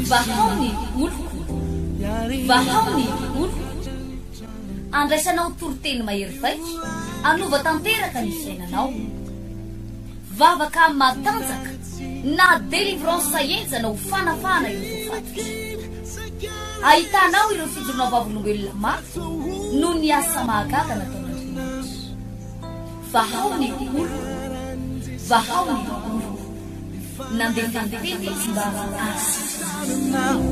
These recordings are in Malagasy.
Vahao ny oloko, vahao ny oloko. Andraisanao toriteny mahery vaika, hanova tanteraka ny fiainanao. Vavaka matanjaka na délivrance henjana ho fanafahana ireo voafatotra. Ahitanao ireo fijoroana vavolombelona mafy noho ny asa mahagaga nataon'Andriamanitra. Vahao ny oloko, vahao ny oloko. Nandefa ny teny izy mba hahasitrana azy.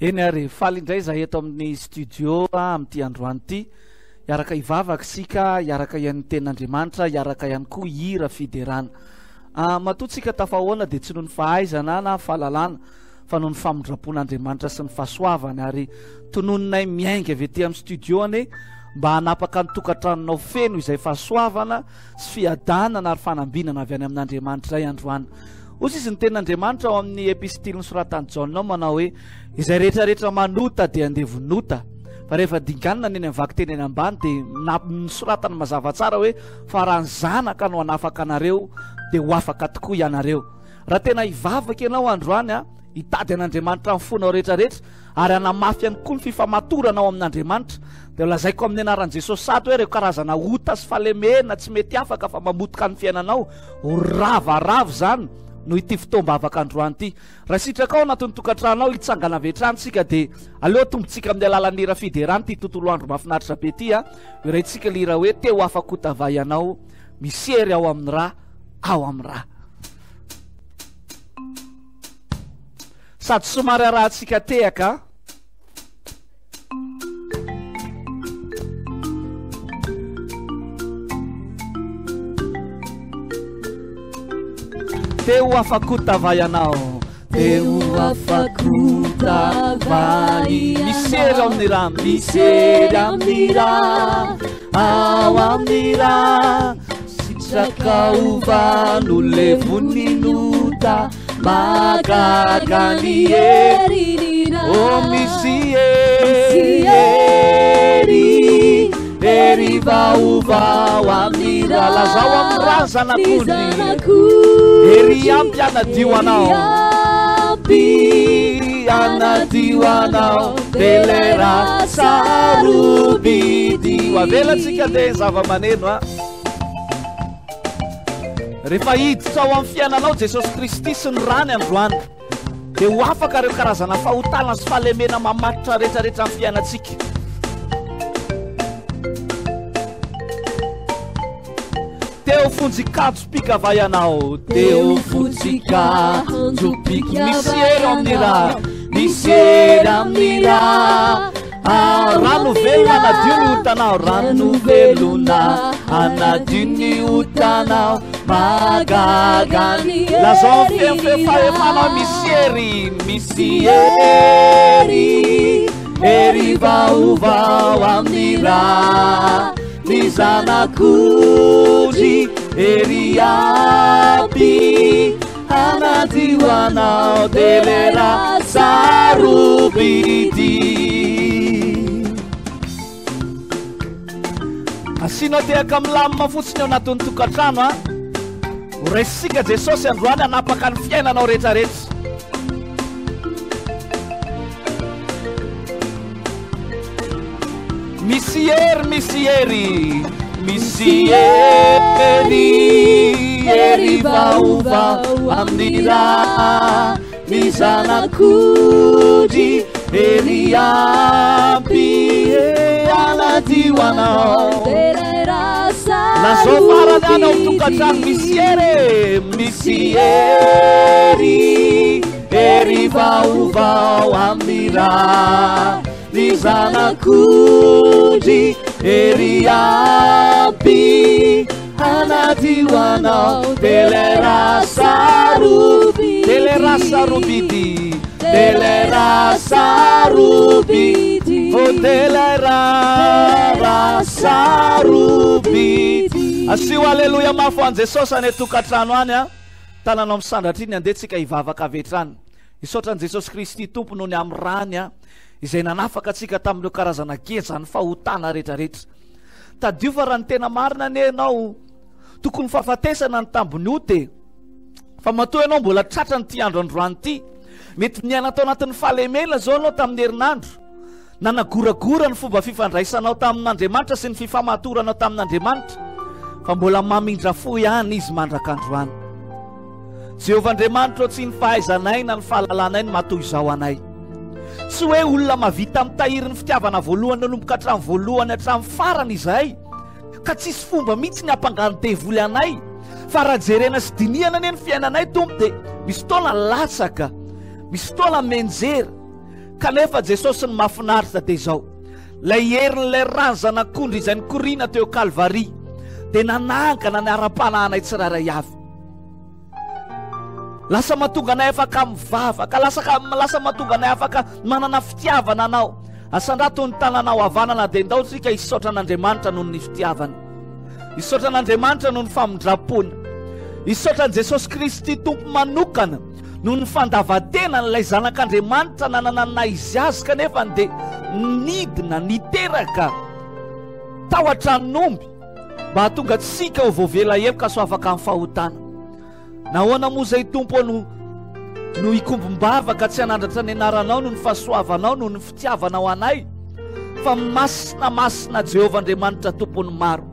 Eny ary, faly indray izahay eto amin'ny studio amin'ity androany ity. Hiaraka hivavaka isika, hiaraka hihaino ny tenin'Andriamanitra, hiaraka ihany koa hihira fiderana. Ah, matoa tsika tafahoana dia tsy noho ny fahaizana na fahalalana fa noho ny famindram-pon'Andriamanitra sy ny fahasoavany ary tononinay miainga avy ety amin'ny studio anie mba hanapaka ny tokantranonao feno izay fahasoavana sy fiadanana ary fanambinana avy any amin'Andriamanitra izay androany. Hoy izy ny tenin'Andriamanitra ao amin'ny epistily nosoratan'i Jaona ao manao hoe izay rehetra rehetra manota dia andevon'ota. Fa rehefa dinganina ny eny amin'ny vakiteny eny ambany dia nosoratany mazava tsara hoe fa raha ny zanaka no hanafaka anareo dia ho afaka tokoa ianareo. Raha tena hivavaka ianao androany a, hitady an'Andriamanitra amin'ny fonao rehetra rehetra ary hanamafy ihany koa ny fifamatoranao amin'Andriamanitra dia lazaiko amin'ny anaran'i Jesosy sady hoe ireo karazana ota sy fahalemena tsy mety afaka fa mamotika ny fiainanao ho ravarava izany noho ity fotoam-bavaka androany ity. Raha sitrakao anatin'ny tokantranonao hitsangana avy hatrany isika dia aleo atombontsika amin'ny alalan'ny hira fiderana ity tontolo andro mahafinaritra be ity a. Iraintsika ilay hira hoe te ho afak'otava ianao, misy hery ao amin'ny ra, ao amin'ny ra. Sady somary arahantsika tehaka. Te ho afak'otava ianao. Te ho afak'otava Misy hery ao amin'ny rà, misy hery amin'ny rà, ao amin'ny rà. Sitraka ova no levon'ny nota. Mahagaga ny hery, oh misy hery, hery, hery vaovao amin'ny ra. Lazao amin'ny ra zanak'ondry, hery ampy hanadio anao, ampy hanadio anao, delera sarobidy. Avelantsika dia zava-maneno a. Rehefa hiditra ao amin'ny fiainanao Jesosy Kristy sy ny rany androany, dia ho afaka ireo karazana fahotana sy fahalemena mamatotra rehetrarehetra amin'ny fiainantsika. Teo fonjikajo pikava ianao, teo fonjikajo pika. Misy hery amin'ny ra, misy hery amin'ny ra. Ah, rano velona anadio ny otanao, rano velona anadio ny otanao, mahagaga ny lazao feno feno fahefana misy hery, misy hery, hery vaovao amin'ny ra ny zanak'ondry, hery ampy. Hanadio anao delera sarobidy. Asianao tehaka milamina fotsiny ao anatin'ny tokantrano a. Ho raisitsika Jesosy androany hanapaka ny fiainanao rehetrarehetra. Misy hery, misy hery, misy hery, hery vaovao amin'ny rà ny zanak'ondry, hery ampy hanadio anao. Lazao farany any ao tokantrano misy hery, misy hery, hery vaovao amin'ny rà. Ny zanak'ondry ery ampy hanadio anao Delera sarobidy Delera sarobidy Delera sarobidy Oh delera sarobidy Asio aleloia mafy ho an'i Jesosy any an-tokantrano any a. Tananao misandratra iny andeha tsika hivavaka avy hatrany. Hisaotra an'i Jesosy Kristy Tompo noho ny amin'ny rany izay nanafaka antsika tamin'ireo karazana gejan'ny fahotana rehetrarehetra. Tadidio fa raha ny tena marina anie ianao, tokony fahafatesana ny tambin'ny ota e. Fa matoa ianao mbola tratran'ity andro androany ity, mety niaina tao anatin'ny fahalemena izao ianao tamin'ny herinandro, Nanagoragora ny fomba fifandraisanao tamin'Andriamanitra sy ny fifamatoranao tamin'Andriamanitra, fa mbola mamindra fo ihany Izy mandrak'androany. Jehovah Andriamanitra ô, tsy ny fahaizanay na ny fahalalanay no maha toy izao anay. Tsy hoe olona mahavita mitahiry ny fitiavana voalohany nanomboka hatramin'ny voalohany hatramin'ny farany izahay, ka tsisy fomba mihitsy ny hampangan'ny devoly anay. Fa raha jerena sy dinihana anie ny fiainanay, Tompo, dia misy fotoana latsaka, misy fotoana mianjera, Kanefa Jesosy ny mahafinaritra dia izao, ilay herin'ilay ràn'ny Zanak'ondry izay nikoriana teo Kalvary dia nanangana ny ara-panahinay tsirairay avy. Lasa mahatonga anay afaka mivavaka, lasa lasa mahatonga anay afaka manana fitiavana anao. Asandrato ny tananao havanana dia ndao tsika hisaotra an'Andriamanitra noho ny fitiavany. Hisaotra an'Andriamanitra noho ny famindram-pony. Hisaotra an'i Jesosy Kristy Tompo manokana. Noho ny fandavan-tenany ilay Zanak'Andriamanitra nanana ny naha izy azy kanefa dia nidina niteraka tao an-tranon'omby mba hahatonga antsika ho voavela heloka sy ho afaka amin'ny fahotana. Nahoana moa izay Tompo ô no no hikombom-bavaka tsy hanandratra ny anaranao noho ny fahasoavanao noho ny fitiavanao anay? Fa masina masina Jehovah Andriamanitra Tompon'ny maro.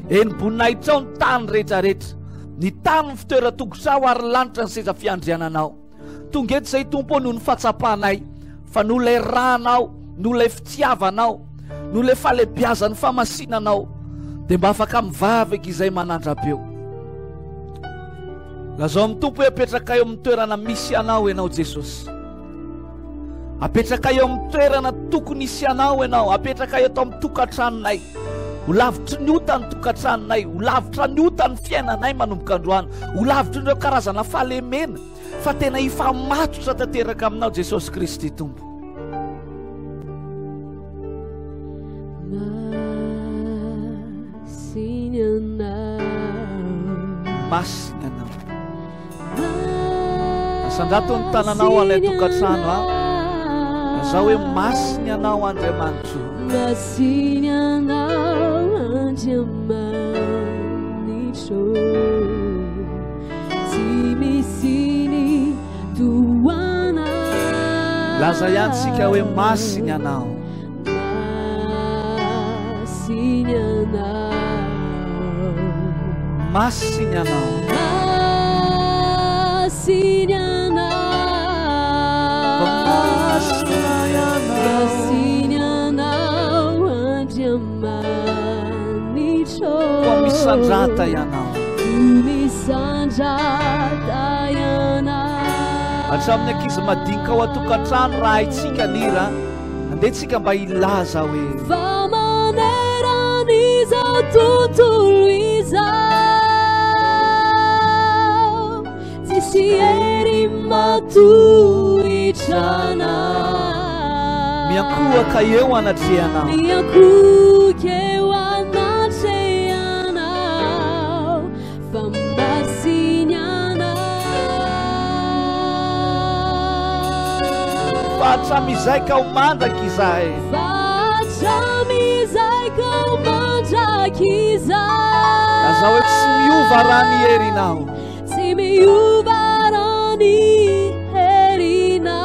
Eny boninahitrao ny tany rehetrarehetra. Ny tany ny fitoeran-tongotrao ary ny lanitra ny seza fiandriananao. Tonga eto izay Tompo ô noho ny fahatsapanay fa noho ilay rànao, noho ilay fitiavanao, noho ilay fahalebiazan'ny famasinanao dia mba afaka mivavaka izay manandra-peo. Lazao amin'ny Tompo hoe apetraka eo amin'ny toerana misy anao ianao Jesosy. Apetraka eo amin'ny toerana tokony hisy anao ianao. Apetraka eto amin'ny tokantranonay. Ho lavitry ny ota ny tokantranonay. Ho lavitra ny ota ny fiainanay manomboka androany. Ho lavitry ireo karazana fahalemena fa tena hifamatotra tanteraka aminao Jesosy Kristy Tompo. Masina ianao. Asandrato ny tananao any an-tokantrano a. Lazao hoe masina ianao Andriamanitro. Masina ianao Andriamanitro. Tsy misy ny toa anao. Laza ihany tsika hoe masina ianao. Masina ianao. Masina ianao. Masina ianao. Masina ianao. Masina ianao Andriamanitro. Koa misandrata ianao. Misandrata ianao. Hatramin'ny ankizy madinika ao an-tokantrano raha haintsika ny hira. Andeha tsika mba hilaza hoe. Fa maneran'izao tontolo izao, tsisy hery matohitra anao. Miankohoka eo anatrehanao. Miankohoka eo anatrehanao, fa masina anao. Fa hatramin'izay ka ho mandrakizay. Fa hatramin'izay ka ho mandrakizay. Lazao hoe tsy miova raha ny herinao. Tsy miova raha ny herinao.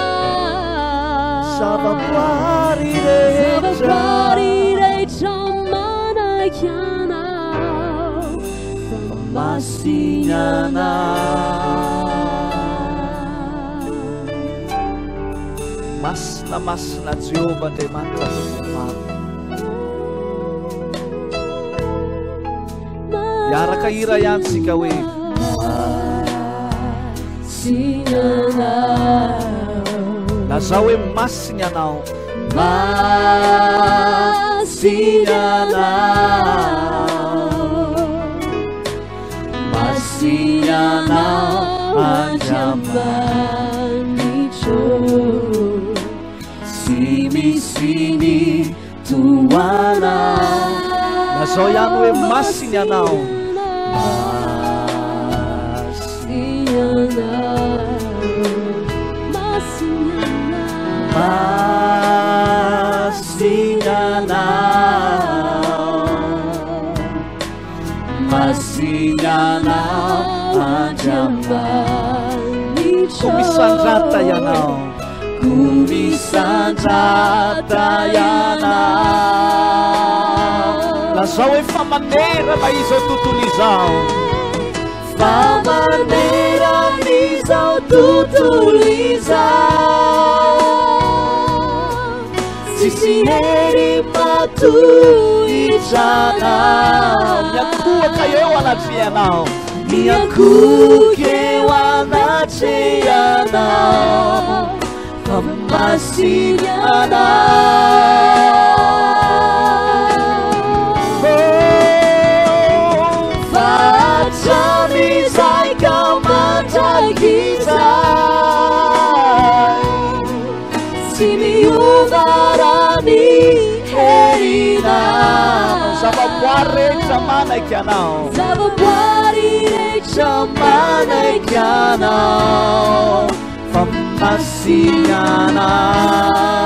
Zavaboary rehetra. Zavaboary rehetra manaiky anao. Fa masina anao. Masina, masina Jehovah Andriamanitra Tompon'ny maro. Hiaraka hira ihany tsika hoe. Masina anao. Lazao hoe masina ianao. Masina anao. Masina anao Andriamanitro. Tsy misy ny toa anao. Lazao ihany hoe masina ianao. Masina anao. Masina Anao, Masina Anao Andriamanitra. Koa misandrata Ianao. Koa misandrata Ianao. Lazao hoe fa manerana izao tontolo izao. Fa manerana izao tontolo izao. Tsisy hery matohitra anao. Miankohoka eo anatrehanao. Miankohoka eo anatrehanao. Fa masina Anao. Fa hatramin'izay ka mandrakizay, tsy miova raha ny herinao. Zavaboary rehetra manaiky Anao. Zavaboary rehetra manaiky Anao. Fa masina Anao.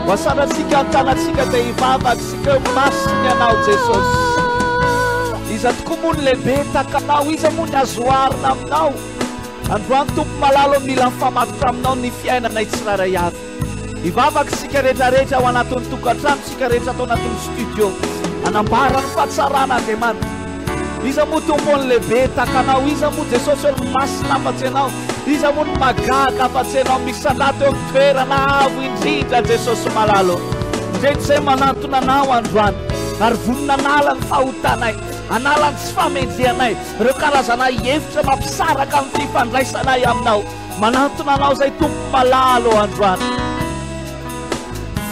Ho asanantsika ny tanantsika dia hivavaka isika hoe masina Ianao Jesosy. Iza tokoa moa no lehibe tahaka Anao? Iza moa ny azo oharina aminao? Androany Tompo malala ô, mila mifamatotra aminao ny fiainanay tsirairay avy. Hivavaka isika rehetra rehetra ao anatin'ny tokantrano, isika rehetra ato anatin'ny studio. Hanambara ny fahatsaran'Andriamanitra. Iza moa Tompo ny lehibe tahaka Anao? Iza moa Jesosy eo ny masina afa-tsy Ianao? Iza moa ny mahagaga afa-tsy Ianao? Misandrata eo amin'ny toerana avo indrindra Jesosy malala ô. Indreto izay manantona Anao androany ary vonona hanala ny fahotanay, hanala ny tsy fahamendrehanay, ireo karazana hevitra mampisaraka ny fifandraisanay Aminao. Manantona Anao izay Tompo malala ô androany.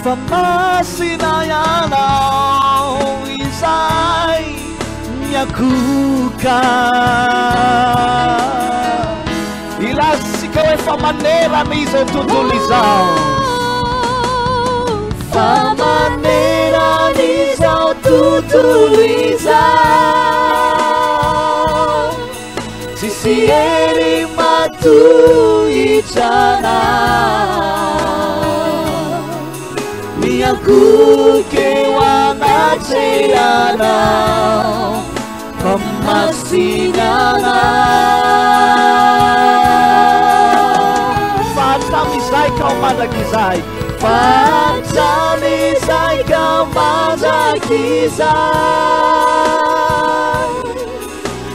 Fa masina Ianao izay miankohoka. Ilazantsika hoe fa manerana izao tontolo izao. Fa manerana izao tontolo izao. Tsisy hery matohitra anao. Miankohoka eo anatrehanao. Fa masina Anao. Fa hatramin'izay ka ho mandrakizay. Fa hatramin'izay ka ho mandrakizay.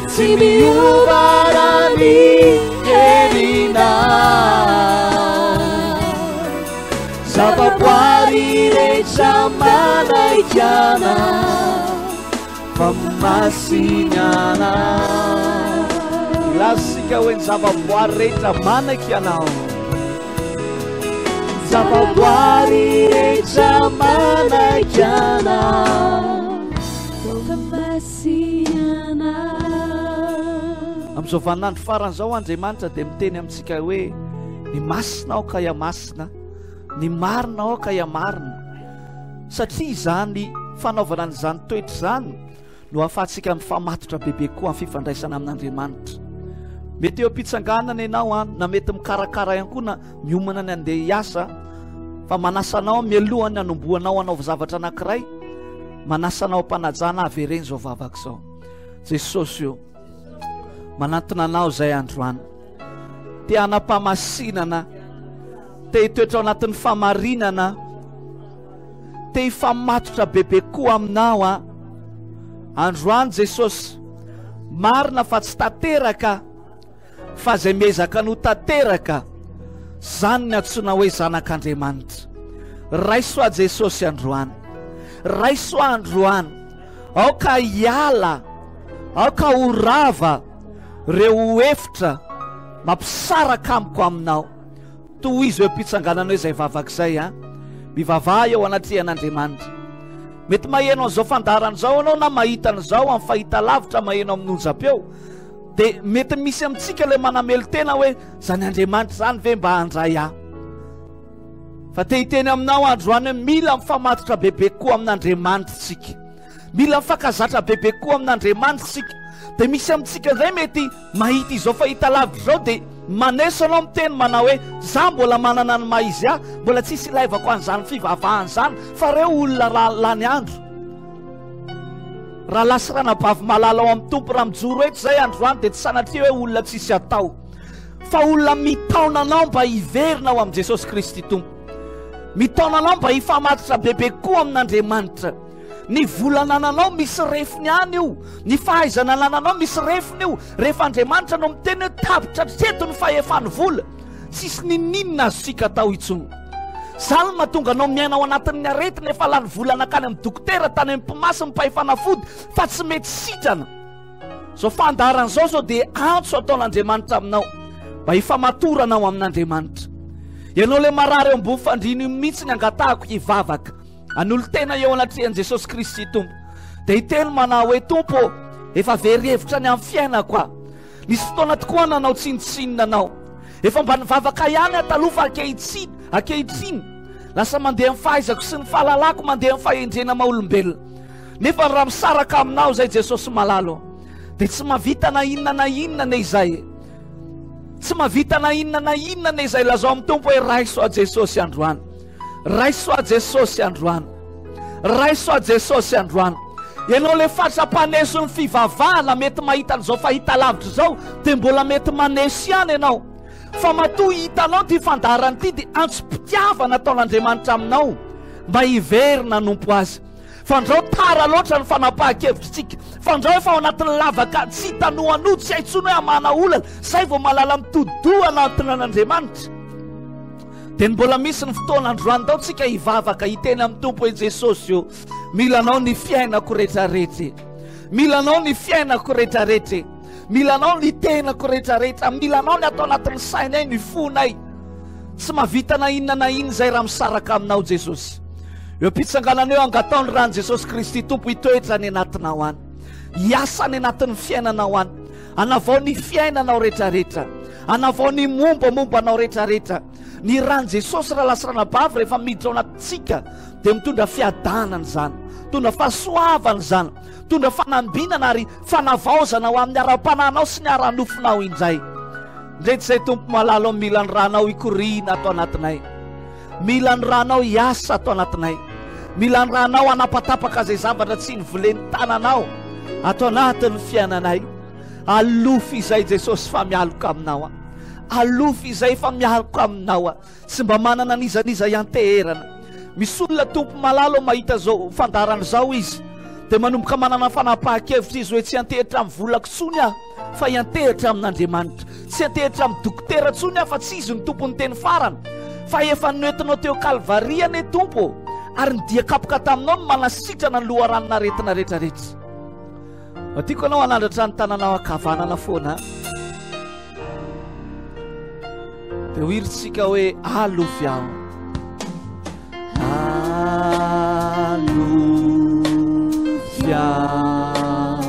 Tsy miova raha ny herinao. Zavaboary rehetra manaiky Anao. Fa masina Anao. Ilazantsika hoe ny zavaboary rehetra manaiky Anao. Zavaboary rehetra manaiky Anao. Fa masina Anao. Amin'izao vaninandro farany izao Andriamanitra dia miteny amintsika hoe ny masina aoka hihamasina, ny marina aoka hihamarina. Satria izany fanaovana an'izany toetra izany no ahafahantsika mifamatotra bebe koa amin'ny fifandraisana amin'Andriamanitra. Mety eo am-pitsanganana ianao an, na mety mikarakara ihany koa na miomana ny handeha hiasa, fa manasa anao mialohan'ny hanombohanao hanao zavatra anankiray, manasa anao am-panajana havereno izao vavaka izao. Jesosy ô, manantona anao izay androany. Te hanam-pahamasinana, te hitoetra ao anatin'ny fahamarinana, te hifamatotra bebe koa aminao aho. Androany Jesosy, marina fa tsy tanteraka, fa izay miezaka no tanteraka, izany ny antsoina hoe zanak'Andriamanitra. Raiso aho Jesosy androany, raiso aho androany, aoka hiala, aoka ho rava ireo efitra mampisaraka amiko aminao. Tohizo eo am-pitsanganana eo izay vavaka izay an. Mivavaha eo anatrehan'Andriamanitra. Mety maheno an'izao fandaharana izao ianao na mahita an'izao amin'ny fahitalavitra, maheno amin'ny onjam-peo. Dia mety misy amintsika ilay manamelo-tena hoe izany Andriamanitra izany ve mba handray ahy? Fa te hiteny aminao androany hoe mila mifamatotra bebe kokoa amin'Andriamanitra isika. Mila mifankazatra bebe kokoa amin'Andriamanitra isika. Dia misy amintsika indray mety mahita izao fahitalavitra izao dia maneso anao miteny manao hoe za mbola manana ny maha izy ahy, mbola tsisy ilaivako an'izany fivavahana izany fa reo olona raha lany andro. Rahalahy sy ranabavy malala ao amin'ny Tompo, raha mijoro eto izay androany dia tsy sanatria hoe olona tsisy atao fa olona mitaona anao mba hiverina ao amin'i Jesosy Kristy Tompo. Mitaona anao mba hifamatotra bebe kokoa amin'Andriamanitra. Ny vola anananao misy refiny ihany io. Ny fahaizana anananao misy refiny io. Rehefa Andriamanitra no miteny hoe tapitra hatreto ny fahefan'ny vola, tsisy n'inon'inona azontsika atao intsony. Izany no mahatonga anao miaina ao anatin'ny aretina, efa lany vola nankany amin'ny dokotera, tany amin'ny mpimasy, mipay fanafody, fa tsy mety sitrana. Izao fandaharana izao izao dia antso ataon'Andriamanitra aminao mba hifamatorana ao amin'Andriamanitra. Ianao ilay marary eo ambony fandriana io mihitsy ny angatahako hivavaka. Hanolo-tena eo anatrehan'i Jesosy Kristy Tompo. Dia hiteny manao hoe, Tompo ô, efa very hevitra ny amin'ny fiainako aho. Nisy fotoana tokoa nanao tsinontsinona anao. Efa mba nivavaka ihany aho taloha fa ankehitriny, ankehitriny, lasa mandeha amin'ny fahaizako sy ny fahalalako, mandeha amin'ny fahendrena maha olombelona. Nefa raha misaraka aminao izay Jesosy malala ô, dia tsy mahavita na inona na inona anie izay e. Tsy mahavita na inona na inona anie izay. Lazao amin'ny Tompo hoe, Raiso aho Jesosy androany. Raiso aho Jesosy androany. Raiso aho Jesosy androany. Ianao le fatra mpaneso ny fivavahana mety mahita an'izao fahitalavitra izao dia mbola mety maneso ihany ianao. Fa matoa hitanao ity fandaharana ity dia antsom-pitiavana ataon'Andriamanitra aminao mba hiverina hanompo azy. Fandrao tara loatra ny fanapahan-kevitritsika. Fandrao efa ao anatin'ny lavaka tsy hita noanoa, tsy hay intsony hoe hamahana olana, zay vao mahalala mitodi-doha hanantona an'Andriamanitra. Dia ny mbola misy ny fotoana androany ndao tsika hivavaka hiteny amin'ny Tompo hoe Jesosy ô, mila anao ny fiainako retraretra e. Mila anao ny fiainako retraretra e. Mila anao ny tenako retraretra, mila anao ny ato anatin'ny sainay, ny fonay. Tsy mahavita na inona na inona izay raha misaraka aminao Jesosy. Eo am-pitsanganana eo angatao ny ran'i Jesosy Kristy Tompo hitoetra any anatinao any. Hiasa any anatin'ny fiainanao any. Hanavao ny fiainanao retraretra. Hanavao ny mombamomba anao retraretra. Ny ran'i Jesosy rahalahy sy ranabavy rehefa miditra ao anatintsika dia mitondra fiadanana izany, mitondra fahasoavana izany, mitondra fanambinana ary fanavaozana ho amin'ny ara-panahinao sy ny ara-nofonao indray. Ndreto izay Tompo malala mila ny ranao hikoriana ato anatinay. Mila ny ranao hiasa ato anatinay. Mila ny ranao hanapatapaka izay zavatra tsy nivolen'ny tananao ato anatin'ny fiainanay. Alofy izay Jesosy fa mialoka aminao aho. Alofy izay fa mialoka aminao aho. Tsy mba manana n'iza n'iza hianteherana. Misy olona Tompo malala mahita izao fandaharana izao izy dia manomboka manana fanapahan-kevitra izy hoe tsy hiantehitra amin'ny volako intsony aho fa hiantehitra amin'Andriamanitra. Tsy hiantehitra amin'ny dokotera intsony aho fa tsy izy no tompon'ny teny farany fa efa noentinao teo Kalvary anie Tompo ô, ary ny dia kapoka taminao no manasitrana ny loharanon'aretina rehetrarehetra. Mba tiako ianao hanandratra ny tananao ankavanana foana. Dia ho irintsika hoe alofy aho. Alofy aho.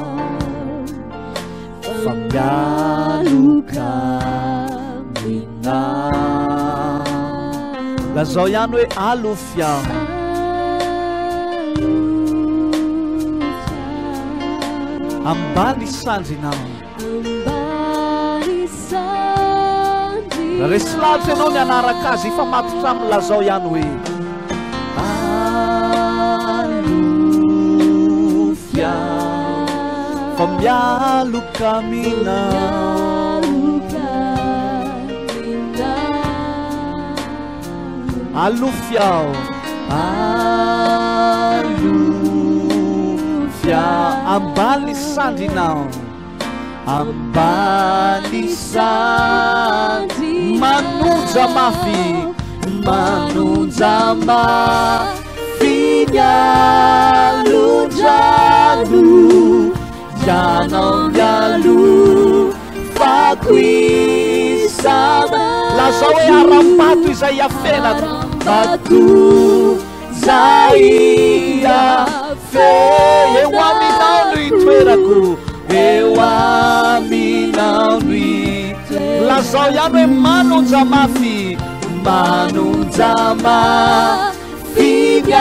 Fa mialoka aminao. Lazao ihany hoe alofy aho. Ambany sandrinao. Ambany sandrinao. Resy lahatra ianao ny hanaraka azy hifamatotra aminy lazao ihany hoe alofy aho fa mialoka aminao. Alofy aho, alofy aho, ambany sandrinao, ambany sandrinao, manonja mafy, manonja mafy ny alondrano, ianao mialoha. Fako isana. Lazao hoe harambato izay iafenako. Harambato izay iafenako. Eo aminao no itoerako. Eo aminao no itoerako. Lazao ihany hoe manonja mafy. Manonja mafy ny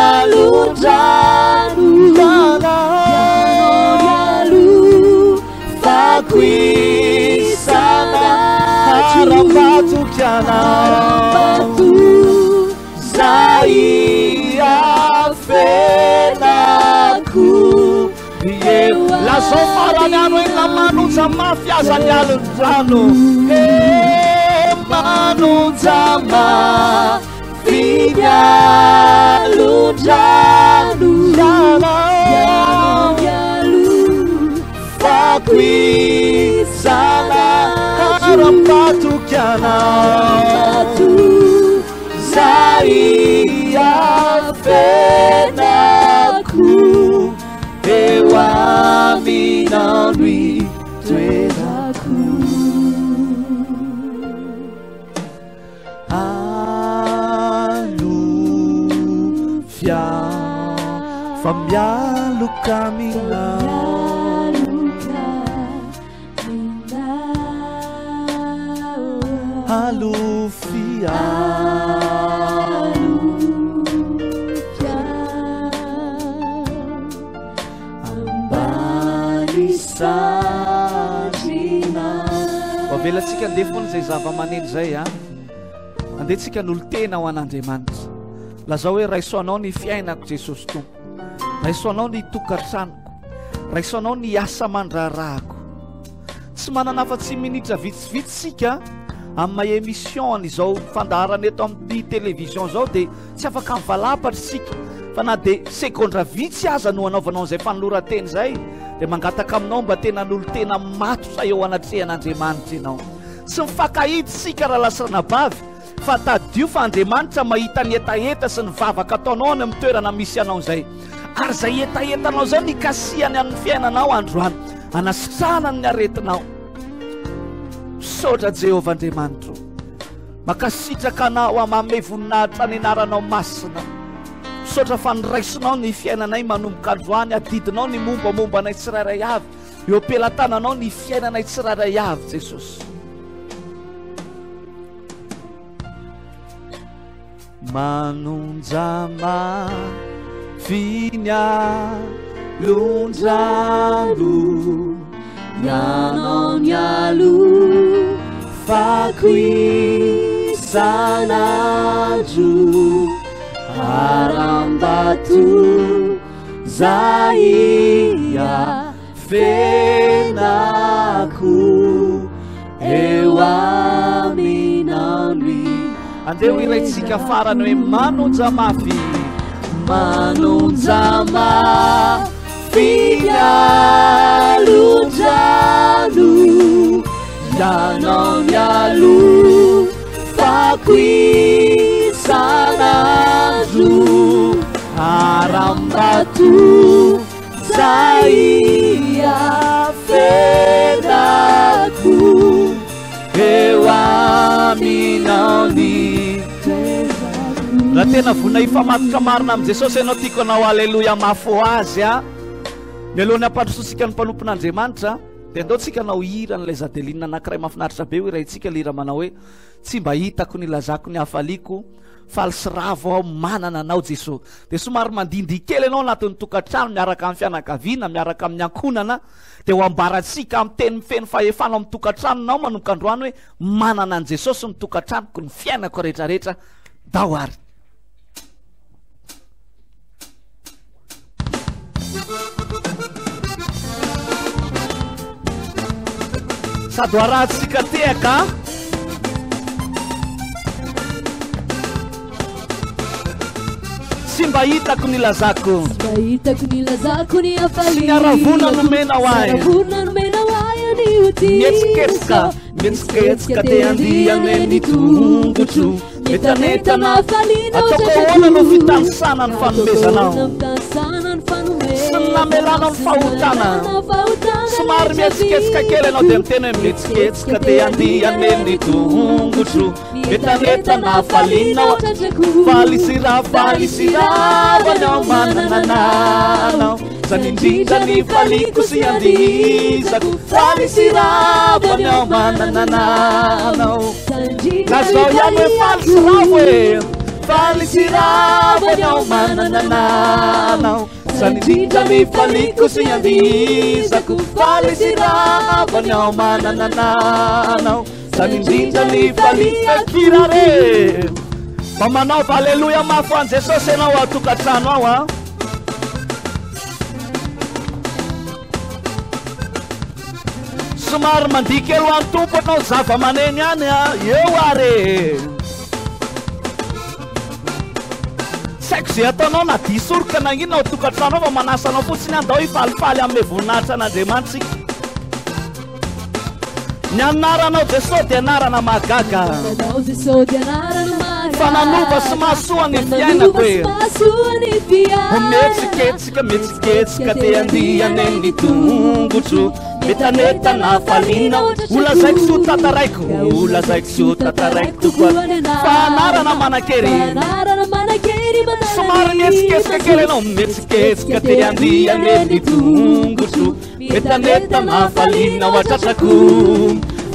alondrano. Ianao mialoha. Fako isan'andro Haram-batoky anao Zay afenako Eo Lazao farany any hoe na manonja mafy aza ny alin-drano He manonja mafy ny alon-drano Fako isan'andro Haram-batoky anao Zay afenako Eo aminao no itoerako Alofia fa mialoka aminao Alofia Ambany sandrinao Avelantsika andeha foana izay zava-maneno izay a. Andeha tsika hanolo-tena ho an'Andriamanitra. Lazao hoe raiso anao ny fiainako Jesosy Tompo. Raiso anao ny tokantranoko. Raiso anao ny asa aman-draharahako. Tsy manana afa-tsy minitra vitsivitsy isika amin'ny maha émission an'izao fandaharana eto amin'ny télévision izao dia tsy afaka mivalapatra isika fa na dia segondra vitsy aza no anaovanao an'izay fanoloran-tena izay dia mangataka aminao mba tena hanolo-tena matotra eo anatrehan'Andriamanitra ianao. Tsy mifankahita isika rahalahy sy ranabavy fa tadidio fa Andriamanitra mahita ny hetaheta sy ny vavaka ataonao any amin'ny toerana misy anao izay. Ary izay hetahetanao izay no ikasihany amin'ny fiainanao androany, anasitranany ny aretinao. Misaotra Jehovah Andriamanitro. Mankasitraka anao aho, manome voninahitra ny anaranao masina. Misaotra fa niraisinao ny fiainanay manomboka androany, adidinao ny mombamomba anay tsirairay avy. Eo am-pelatananao ny fiainanay tsirairay avy Jesosy. Manonja mafy ny alondrano Ianao ny alofako isan'andro Harambato zay afenako eo aminao ny Andeha ho hiraintsika farany hoe manonja mafy. Manonja mafy ny alondrano Ianao ny alofako isan'andro Harambato zay afenako eo aminao ny Raha tena vonona hifamatotra marina amin'i Jesosy ianao, tiako hanao Aleloia mafy ho Azy a. Mialohan'ny hampandrosoantsika ny mpanompon'Andriamanitra, dia andao tsika hanao hira an'ilay Zadeline anankiray mahafinaritra be ho hiraintsika ilay hira manao hoe Tsy mba hitako ny hilazako ny hafaliako, faly sy ravo aho manana anao Jeso. Dia somary mandindihy kely ianao anatin'ny tokantrano miaraka amin'ny fianakaviana, miaraka amin'ny ankohonana, dia ho ambarantsika amin'ny teny feno fahefana ao amin'ny tokantranonao manomboka androany hoe manana an'i Jesosy ny tokantranoko, ny fiainako rehetrarehetra. Ndao ary. Sady ho arahantsika tehaka. Tsy mba hitako ny lazako. Tsy mba hitako ny lazako ny hafaliako. Sy ny haravoana nomenao ahy. Haravoana nomenao ahy anio ty. Mihetsiketsika, mihetsiketsika te handihy ny tongotro. Mientanentana hafaliana Ataoko ahoana no fitanisana ny fanomezanao sy ny namelanao ny fahotana. Somary mihetsiketsika kely ianao dia miteny hoe mihetsiketsika te handihy ny tongotro. Mientanentana hafaliana Faly sy raha faly sy rava ny ao manana anao. Zany indrindra ny faliko sy andihizako. Faly sy rava ny ao manana anao. Lazao ihany hoe faly sy ravo e. Faly sy ravo ny ao manana anao. Zany indrindra ny faliko sy andihizako. Faly sy ravo ny ao manana anao. Zany indrindra ny faliko. Hira re! Mba manaova aleloia mafy ho an'i Jesosy ianao ao an-tokantrano ao a. Somary mandihy kely ho an'ny Tompo ianao zava-maneno ihany a. Eo ary e. Tsy haiko izay ataonao na diso oroka na inona ao an-tokantrano ao fa manasa anao fotsiny aho ndao hifalifaly hanome voninahitra an'Andriamanitra isika. Ny anaranao Jesosy dia anarana mahagaga. Fa nanova sy mahasoa ny fiainako e. Mihetsiketsika, mihetsiketsika te handiha eny ny tongotro. Metanetana hafaliana, ho lazaiko sy ho tantaraiko, ho lazaiko sy ho tantaraiko tokoa. Fa anarana manan-kery. Somary mihetsiketsika kely ianao, mihetsiketsika te handiha eny ny tongotro. Metanetana hafaliana ao an-tratrako.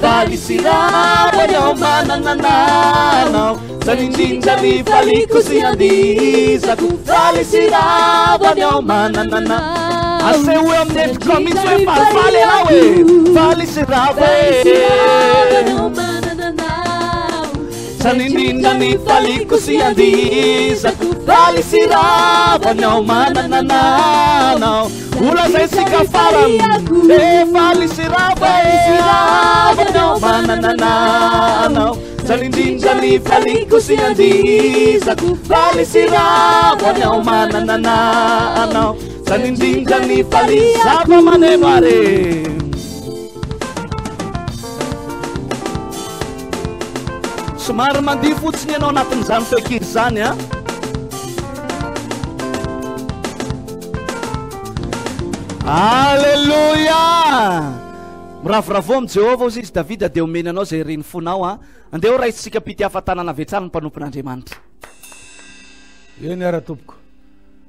Faly sy ravo ny ao manana anao. Zany indrindra ny faliko sy andihizako. Faly sy ravo ny ao manana anao. Asehoy amin'ny endrikao mihitsy hoe falifaly ianao e. Faly sy ravo e. Zany indrindra ny faliko sy andihizako. Faly sy ravo ny ao manana anao. Ho lazaintsika farany e faly sy ravo e anao manana anao. Zany indrindra ny faliko sy andihizako. Faly sy ravo anao manana anao. Zany indrindra ny faly zava-maneno ary. Somary mandihy fotsiny ianao anatin'izany feonkira izany a. Aleloia! Miravoravoa amin'i Jehovah, hoy izy Davida, dia homeny anao izay irin'ny fonao. A. Andeha ho raisintsika am-pitiavan-tanana avy hatrany ny mpanompon'Andriamanitra. Eny ara tompoko.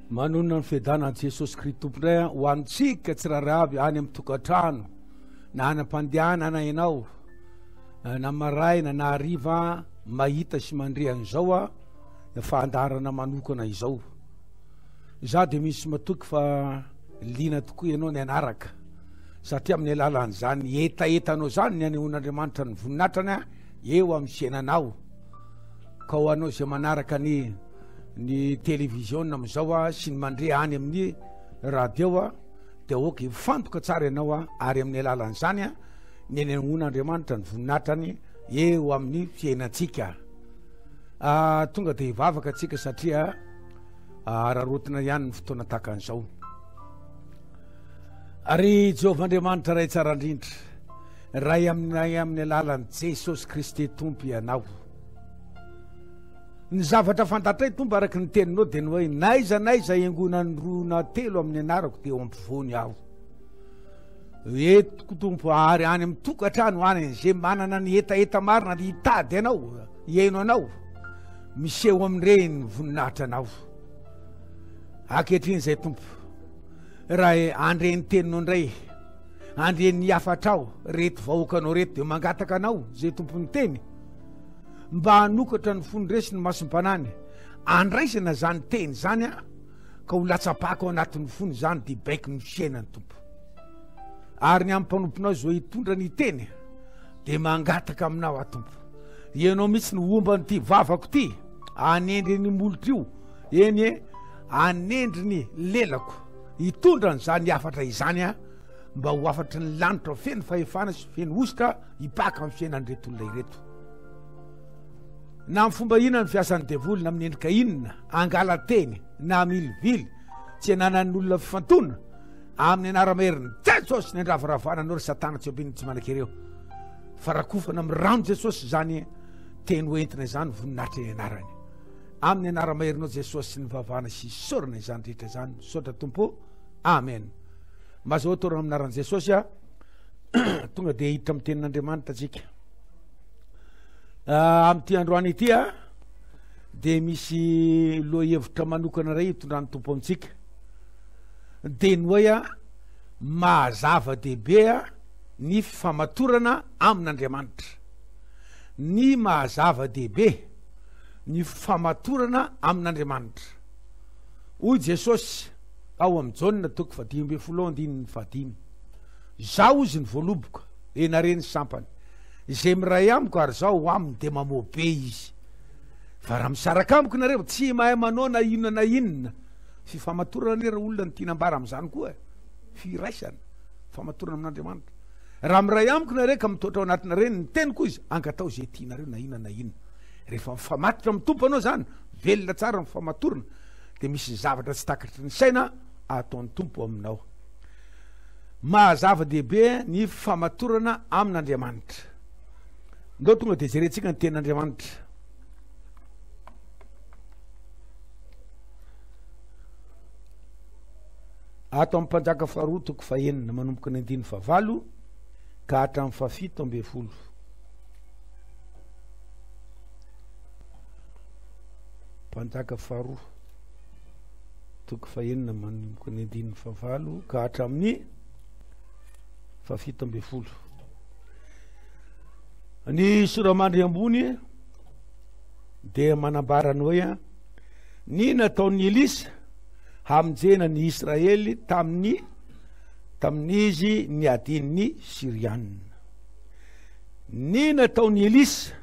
Manonona ny fiadanan'i Jesosy Kristy Tompo indray aho ho antsika tsirairay avy any amin'ny tokantrano na any am-pandehanana ianao na maraina na hariva mahita sy mandre an'izao fandaharana manokana izao. Izaho dia misy matoky fa liana tokoa ianao ny hanaraka, satria amin'ny alalan'izany hetahetanao izany ny hanehoan'Andriamanitra ny voninahitrany eo amin'ny fiainanao. Ka ho anao izay manaraka ny ny televiziona amin'izao sy ny mandre any amin'ny radio dia aoka hifantoka tsara ianao ary amin'ny alalan'izany ny hanehoan'Andriamanitra ny voninahitrany eo amin'ny fiainantsika. Ah, tonga dia hivavaka antsika satria Araraotina ihany ny fotoana tahaka an'izao. Ary Jehovah Andriamanitra Ray tsara indrindra, Ray aminay amin'ny alalan'i Jesosy Kristy Tompo Ianao. Ny zavatra fantatray Tompo araka ny teninao dia ny hoe n'aiza n'aiza iangonan'ny roa na telo amin'ny anarako dia eo ampovoany aho. Eto Tompo ary any amin'ny tokantrano any izay manana ny hetaheta marina hitady anao, hihaino anao. Miseho amin'ireny ny voninahitra anao. Ankehitriny izay Tompo, raha handre ny teninao indray, handre ny hafatrao, reto vahoakanao reto dia mangataka anao izay tompon'ny teny mba hanokatra ny fony resy ny masom-panany, andraisana izany teny izany a, ka ho latsa-paka ao anatin'ny fony izany dia baiko ny fiainany Tompo. Ary ny amin'ny mpanomponao izao hitondra ny teny dia mangataka aminao aho Tompo. Ianao mihitsy no homba an'ity vavako ity, hanendry ny molotro io, eny e, hanendry ny lelako, hitondra an'izany hafatra izany aho, mba ho hafatry ny lanitra feno fahefana sy feno hosotra hipaka amin'ny fiainan'ireto olona ireto. Na amin'ny fomba inona ny fiasan'ny devoly, na amin'ny endrika inona, angala-teny, na hamilivily, tsy ananan'ny olona fifantoana, amin'ny anara-maherin'i Jesosy ny andravaravana anao ry Satana tsy ambin'ny tsy manan-kery eo. Fa rakofana amin'ny rano Jesosy izany teny ho entina izany voninahitra ny anarany. Amin'ny anara-maherinao Jesosy ny vavahana sy isaorana izany rehetra izany. Misaotra Tompo. Amen. Mazoa torana amin'ny anaran'i Jesosy a. Tonga dia hiditra amin'ny tenin'Andriamanitra tsika. Ah, amin'ity androany ity a dia misy lohahevitra manokana iray hitondran'ny Tompo amintsika. Dia ny hoe a maha-zava-dehibe a ny fifamatorana amin'Andriamanitra. Ny maha-zava-dehibe ny fifamatorana amin'Andriamanitra. Hoy Jesosy. Ao amin'ny Jaona toko fahadimy ambin'ny folo andininy fahadimy. Izaho hozy ny voaloboka, ianareo ny sampany. Izay miray amiko ary izaho ho aminy dia mamoa be izy. Fa raha misaraka amiko nareo, tsy mahay manao na inona na inona. Fifamatorana anie raha olona no tiana ambara amin'izany koa e. Firaisana, famatorana amin'Andriamanitra. Raha miray amiko nareo ka mitoetra ao anatinareo ny teniko izy, angatao izay tianareo na inona na inona. Rehefa mifamatotra amin'ny Tompo anao izany, velona tsara ny famatorana, dia misy zavatra tsy takatry ny saina ataon'ny Tompo aminao. Maha zava-dehibe ny famatorana amin'Andriamanitra. Ndao tonga dia jerentsika ny tenin'Andriamanitra. Ato amin'ny Mpanjaka faharoa toko fahenina manomboka ny andininy fahavalo ka hatramin'ny fahafito ambin'ny folo. Mpanjaka faharoa toko fahenina manomboka ny andininy fahavalo ka hatramin'ny fahafito ambin'ny folo. Ny soramandry ambony dia manambara ny hoe ny nataon'i Elisa hamonjena ny Israely tamin'ny tamin'izy niadin'ny Syrianina. Ny nataon'i Elisa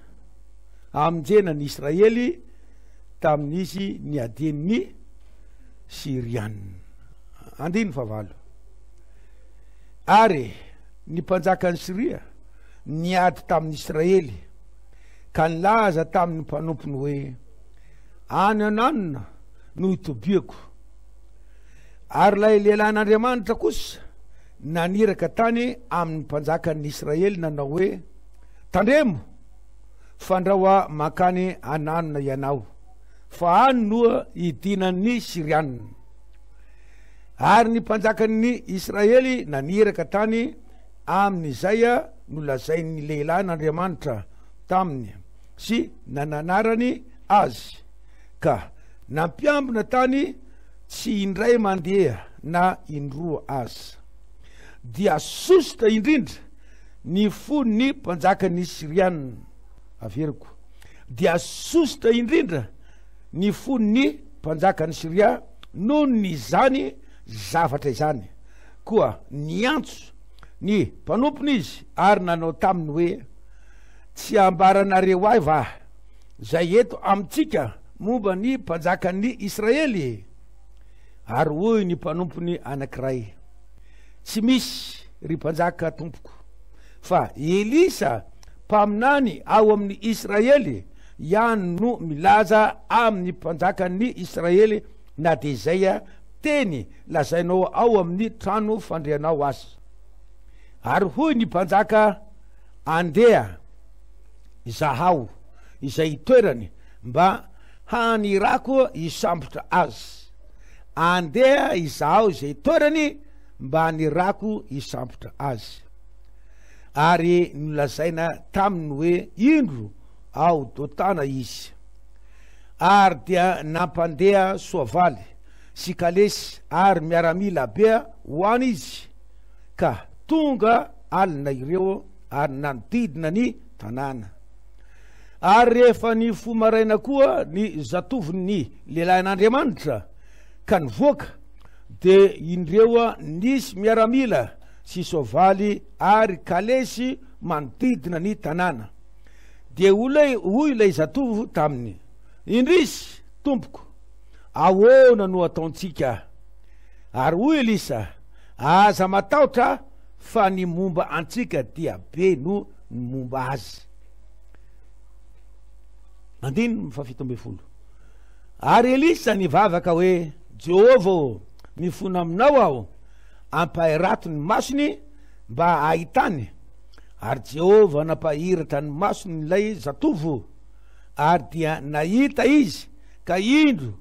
hamonjena ny Israely tamin'izy niadian'ny Syrianina. Andininy fahavalo. Ary ny mpanjakan'i Syria niady tamin'ny Israely ka nilaza tamin'ny mpanompony hoe, Any ananona no hitobiako. Ary ilay lehilahin'Andriamanitra kosa naniraka tany amin'ny mpanjakan'ny Israely nanao hoe, Tandremo! Fandrao aho mankany ananona ianao, fa any no hidinan'ny Syrianina. Ary ny mpanjakan'ny Israely naniraka tany amin'izay nolazain'ny lehilahin'Andriamanitra taminy sy nananarany azy, ka nampiambina tany tsy indray mandeha na indroa aza. Dia sosotra indrindra ny fon'ny mpanjakan'ny Syriana. Averiko. Dia sosotra indrindra ny fon'ny mpanjakan'i Syria noho ny izany zavatra izany. Koa niantso ny mpanompony izy ary nanao taminy hoe, Tsy ambaranareo ahy va izay eto amintsika momba ny mpanjakan'ny Israely? Ary hoy ny mpanompony anankiray, Tsy misy, ry mpanjaka tompoko, fa Elisa mpaminany ao amin'ny Israely ihany no milaza amin'ny mpanjakan'ny Israely na dia izay teny lazainao ao amin'ny trano fandrianao aza. Ary hoy ny mpanjaka, Andeha izahao izay itoerany mba hanirako hisambotra azy. Andeha izahao izay itoerany mba hanirako hisambotra azy. Ary nolazaina taminy hoe, Indro, ao Dotana izy. Ary dia nampandeha soavaly sy kalesy ary miaramila be ho any izy, ka tonga alina ireo ary nanodidina ny tanàna. Ary rehefa nifoha maraina koa ny zatovon'ny lehilahin'Andriamanitra ka nivoaka, dia indreo nisy miaramila sy soavaly ary kalesy manodidina ny tanàna. Dia hoy ilay zatovo taminy, Indrisy, tompoko, ahoana no ataontsika? Ary hoy Elisa, Aza matahotra fa ny momba antsika dia be noho ny momba azy. Andininy fahafito ambin'ny folo. Ary Elisa nivavaka hoe, Jehovah ô, mifona aminao aho, ampahirato ny masony mba hahitany. Ary Jehovah nampahiratra ny mason'ilay zatovo, ary dia nahita izy, ka indro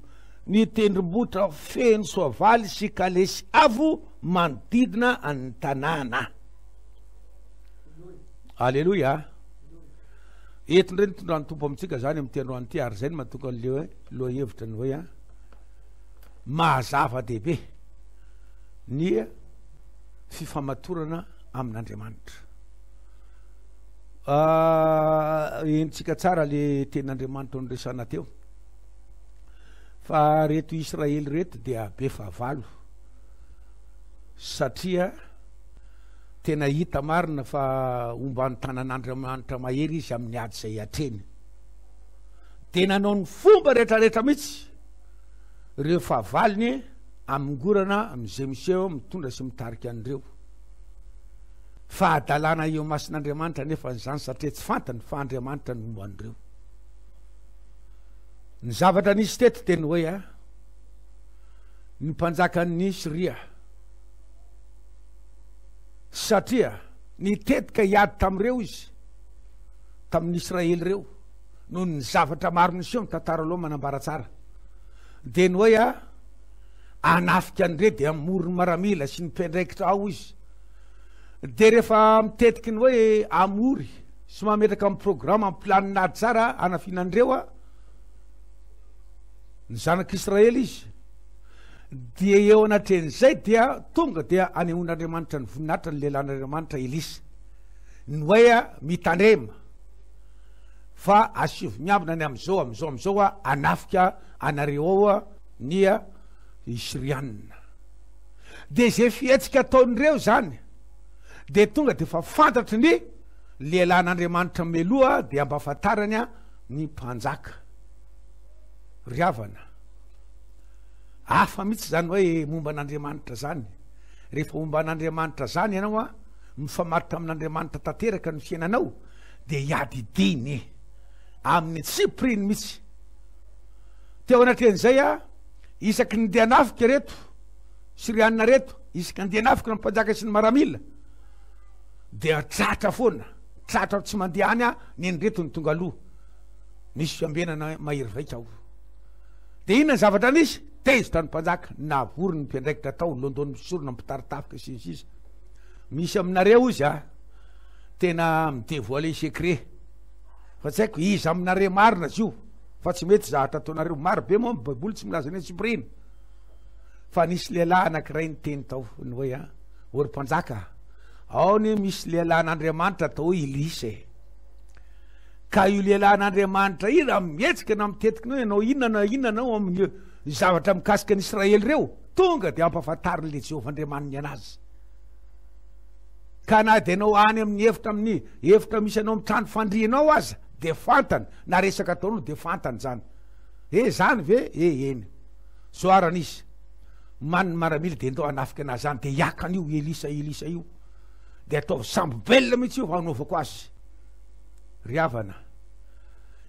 ny tendrombohitra feno soavaly sy kalesy avo manodidina an'ny tanàna. Aleloia! Eto indray nitondran'ny Tompo amintsika zany amin'ity androany ity, ary izay no mahatonga an'le hoe lohahevitra ny hoe maha zava-dehibe ny fifamatorana amin'Andriamanitra. Ah, henontsika tsara le tenin'Andriamanitra noresana teo fa reto Israely reto dia be fahavalo. Satria tena hita marina fa omban'ny tanan'Andriamanitra mahery izy amin'ny ady izay atrehiny. Dia nanao ny fomba rehetrarehetra mihitsy ireo fahavalony hamongorana amin'izay miseho mitondra sy mitarika an'ireo. Fahadalana eo imason'Andriamanitra anefa izany satria tsy fantany fa Andriamanitra no momba an'ireo. Ny zavatra nisy teto dia ny hoe a ny mpanjakan'ny Syria satria nitetika hiady tamin'ireo izy tamin'ny Israely ireo noho ny zavatra maro niseho ny tantara aloha manambara tsara dia ny hoe a hanafika an'ireo dia hamory ny maramila sy ny mpiandraikitra ao izy dia rehefa mitetiky ny hoe hamory sy mametraka amin'ny programa amin'ny planina ady tsara hanafiana an'ireo a ny zanak'Israely izy dia eo anatrehan'izay dia tonga dia anehoan'Andriamanitra ny voninahitra ny lehilahin'Andriamanitra Elisa ny hoe a mitandrema fa asivo miambina ny amin'izao amin'izao amin'izao a hanafika anareo ao a ny Syrianina. Dia izay fihetsika ataon'ireo izany dia tonga dia efa fantatry ny lehilahin'Andriamanitra meloha dia ampahafantarany ny mpanjaka. Ry havana, hafa mihitsy izany hoe momba an'Andriamanitra izany. Rehefa momba an'Andriamanitra izany ianao a, mifamatotra amin'Andriamanitra tanteraka ny fiainanao, dia hiadidiany amin'ny tsipiriany mihitsy. Teo anatrehan'izay, isaky ny ndeha hanafika ireto Syrianina ireto, isaky ny ndeha hanafika ny mpanjaka sy ny maramila, dia tratra foana, tratra tsy mandeha any ny an'ireto ny tonga aloha. Misy fiambenana mahery vaika ao. Dia inona ny zavatra nisy? Tezitra ny mpanjaka, navory ny mpiandraikitra tao, london'ny mpisorona, mpitari-tafika sy ny sisa. Misy aminareo izy a, tena mi-dévoiler secret. Fa tsy haiko iza aminareo marina izy io. Fa tsy mety zahatra ataonareo. Maro be moa ny baiboly tsy milaza ny antsipiriany. Fa nisy lehilahy anankiray niteny tao ny hoe a, ô ry mpanjaka, ao anie misy lehilahin'Andriamanitra atao hoe Elisa e. Ka io lehilahin'Andriamanitra io raha mihetsika na mitetika ny hoe ianao inona na inona anao amin'ny zavatra mikasika ny Israely ireo, tonga dia ampahafantarin'ilay Jehovah Andriamaniny anazy. Ka na dia ianao any amin'ny efitra amin'ny efitra misy anao amin'ny trano fandrianao aza dia fantany na resaka ataonao dia fantany zany. E zany ve? E eny. Zoarana izy. Maniny maramila dia ndao hanafika anazy any dia hiaka an'io Elisa Elisa io. Dia ataovy sambo belona mihitsy io fa hanaovako azy. Ry havana,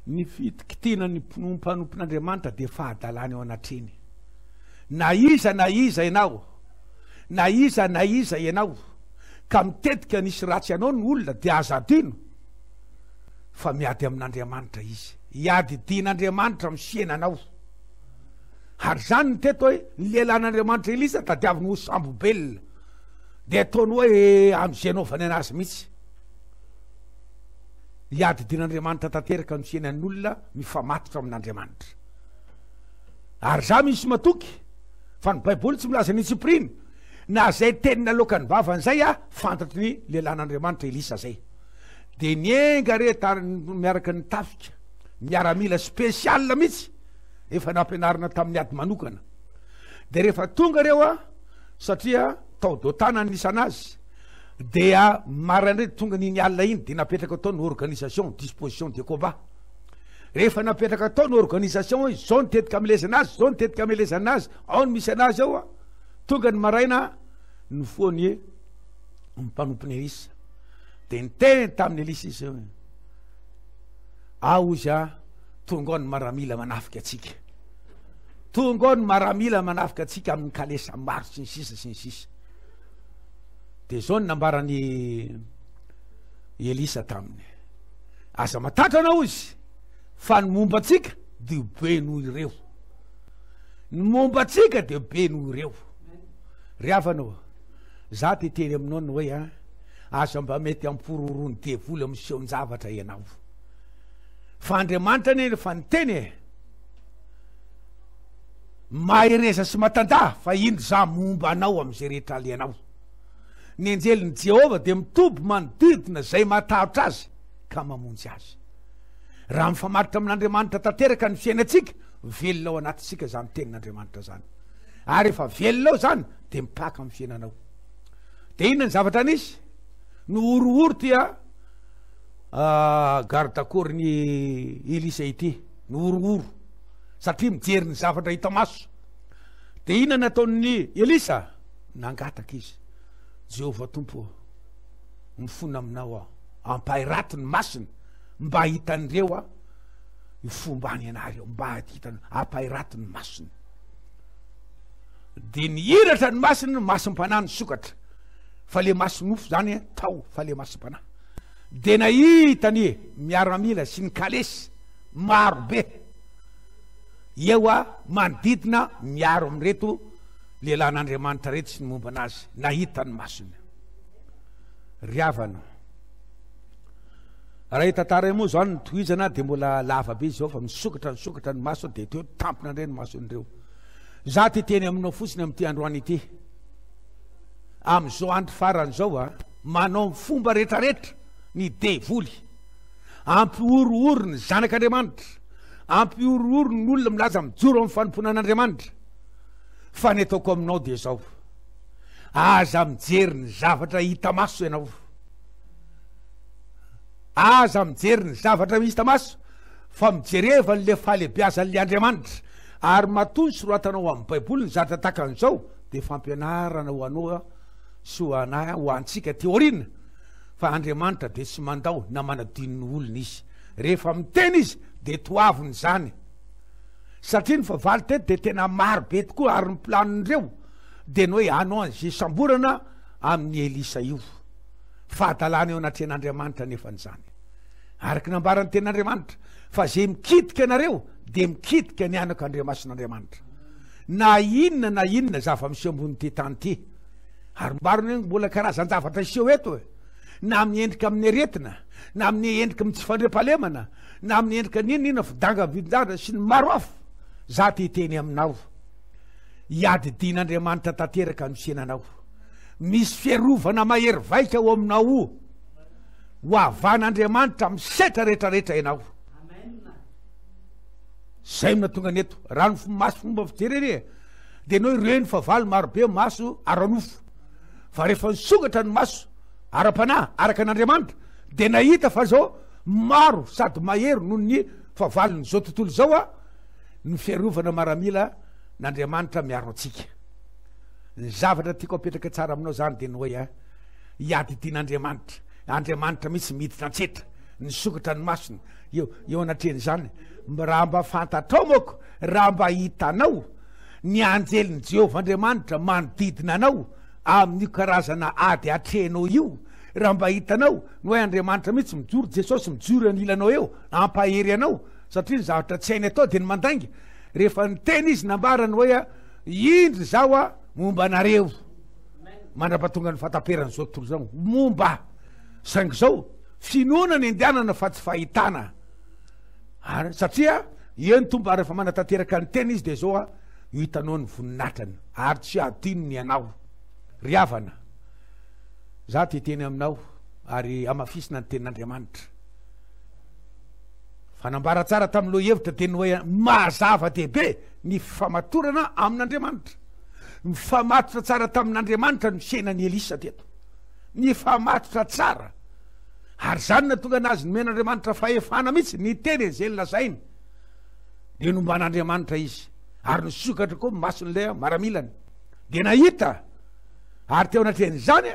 ny fitikitiana ny mpanompon'Andriamanitra dia fahadalana eo anatrehiny. Na iza na iza ianao, na iza na iza ianao, ka mitetika nisy ratsy anao ny olona dia aza adino fa miady amin'Andriamanitra izy. Iadidian'Andriamanitra amin'ny fiainanao. Ary izany ny teto hoe ny lehilahin'Andriamanitra Elisa tadiaviny ho sambobelona. Dia ataony hoe amin'izay anaovany anazy mihitsy. Iadidian'Andriamanitra tanteraka ny fiainan'ny olona mifamatotra amin'Andriamanitra. Ary za misy matoky fa ny Baiboly tsy milaza ny antsipiriany na zay teny naloakan'ny vavany zay a fantatry ny lehilahin'Andriamanitra Elisa zay. Dia nienga re tany miaraka ny tafika, miaramila spécial mihitsy, efa nampianarina tamin'ny ady manokana. Dia rehefa tonga ireo a, satria tao Dotana ny nisana azy, dia maraindray tonga n'iny alina iny, dia napetraka tao ny organisation, disposition de combat. Rehefa napetraka tao ny organisation hoe zao ny tetika amelezana azy, zao ny tetika amelezana azy, ao ny misy anazy ao a, tonga ny maraina, nifoha ny mpanompon'i Elisa. Dia niteny tamin'i Elisa izy hoe, Ao izy a, tonga ao ny maramila manafika antsika. Tonga ao ny maramila manafika antsika amin'ny kalesa maro sy ny sisa sy ny sisa. Dia izao ny nambaran'i Elisa taminy. Aza matatra anao izy, fa ny momba antsika dia be noho ireo. Ny momba antsika dia be noho ireo. Ry havana ô, za te teny aminao ny hoe a, aza mba mety hampihorohoroan'ny devoly amin'ny sehon-javatra ianao. Fa Andriamanitra anie efa niteny e, mahereza sy matanjaha fa indro za momba anao amin'izay rehetra alehanao. Ny anjelin'i Jehovah dia mitoby manodidina izay matahotra azy ka mamonjy azy. Raha mifamatotra amin'Andriamanitra tanteraka ny fiainantsika, velona ao anatintsika izany tenin'Andriamanitra izany. Ary rehefa velona ao izany dia mipaka amin'ny fiainanao. Dia inona ny zavatra nisy? Nohorohoro ty a garde corps ny Elisa ity, nohorohoro satria mijery ny zavatra hita maso. Dia inona nataon'ny Elisa? Nangataka izy, Jehovah Tompo ô, mifona aminao aho, ampahirato ny masony mba hitan'ireo aho io fombany ianareo, mba hitany, ampahirato ny masony. Dia nihiratra ny masony, ny masom-panahy nisokatra. Fa le maso nofo zany tao, fa le masom-panahy. Dia nahita ny miaramila sy ny kalesy maro be eo a manodidina miaro amin'ireto lehilahin'Andriamanitra reto sy ny momba anazy. Nahita ny masony. Ry havana, raha io tantara io moa zany no tohizana dia mbola lava be izao fa misokatra nisokatra ny maso dia teo tampona indray ny mason'ireo. Za te teny aminao fotsiny amin'ity androany ity. Amin'izao andro farany izao a, manao ny fomba rehetrarehetra ny devoly. Ampihorohoro ny zanak'Andriamanitra. Ampihorohoro ny olona milaza mijoro amin'ny fanompoana an'Andriamanitra. Fa ny ataoko aminao dia izao. Aza mijery ny zavatra hita maso ianao. Aza mijery ny zavatra hita maso fa mijereva an'le fahalebiazan'le Andriamanitra. Ary matoa ny soratanao amin'ny Baiboly ny zavatra tahaka an'izao dia fampianarana ho anao sy ho anay ho antsika aty aoriana fa Andriamanitra dia tsy mandao na manadino ny olona izy. Rehefa miteny izy dia toaviny izany. Satria ny fahavalo teto dia tena maro be tokoa ary ny planin'ireo dia ny hoe hanao an'izay samborana amin'i Elisa io. Fahadalana eo anatrehan'Andriamanitra anefa izany. Araka ny nambaran'ny tenin'Andriamanitra fa izay mikitika anareo dia mikitika ny anaka Andriamasin'Andriamanitra. Na inona na inona zava-miseho ambonin'ity tany ity. Ary maro ny mbola karazan-javatra hiseho eto e. Na amin'ny endrika amin'ny aretina, na amin'ny endrika amin'ny tsy fandriampahalemana, na amin'ny endrika n'inona inona fidangam-bidin-javatra sy ny maro hafa. Za te hiteny aminao, iadidian'Andriamanitra tanteraka ny fiainanao. Misy fiarovana mahery vaika ao aminao o. Ho havan'Andriamanitra amin'ny setra rehetrarehetra ianao. Zay no nahatonga ny eto. Raha ny maso fomba fijery anie dia ny hoe ireny fahavalo marobe maso ara-nofo. Fa rehefa nisokatra ny maso ara-panahy araka an'Andriamanitra dia nahita fa zao maro sady mahery noho ny fahavalon'izao tontolo izao a ny fiarovana maramila n'Andriamanitra miaro antsika. Ny zavatra tiako apetraka tsara aminao zany dia ny hoe a iadidian'Andriamanitra. Andriamanitra mihitsy miditra an-tsetra, nisokatra ny masony eo eo anatrehan'izany. Raha mba fantatrao manko, raha mba hitanao ny anjelin'i Jehovah Andriamanitra manodidina anao amin'io karazana ady atrehinao io, raha mba hitanao ny hoe Andriamanitra mihitsy mijoro, Jesosy mijoro anilanao eo, hampahery anao, satria ny zavatra tsy hainy atao dia ny mandainga. Rehefa niteny izy nambarany hoe, Indry izaho aho momba anareo mandra-pahatonga ny fahataperan'izao tontolo izao. Momba. Saingy izao, finoana ny andehanana fa tsy fahitana. Ary satria eo ny Tompo ary rehefa manatanteraka ny teny izy dia izao a, io hitanao ny voninahitrany ary tsy hadinony ianao. Ry havana, za te hiteny aminao ary hamafisina ny tenin'Andriamanitra. Fanambara tsara tamin'ny lohahevitra dia ny hoe maha-zava-dehibe ny fifamatorana amin'Andriamanitra. Mifamatotra tsara tamin'Andriamanitra ny fiainan'i Elisa teto. Nifamatotra tsara. Ary izany nahatonga anazy nomen'Andriamanitra fahefana mihitsy niteny an'izay nolazainy. Dia nomban'Andriamanitra izy. Ary nisokatra koa ny mason'ilay maramilany. Dia nahita. Ary teo anatrehan'izany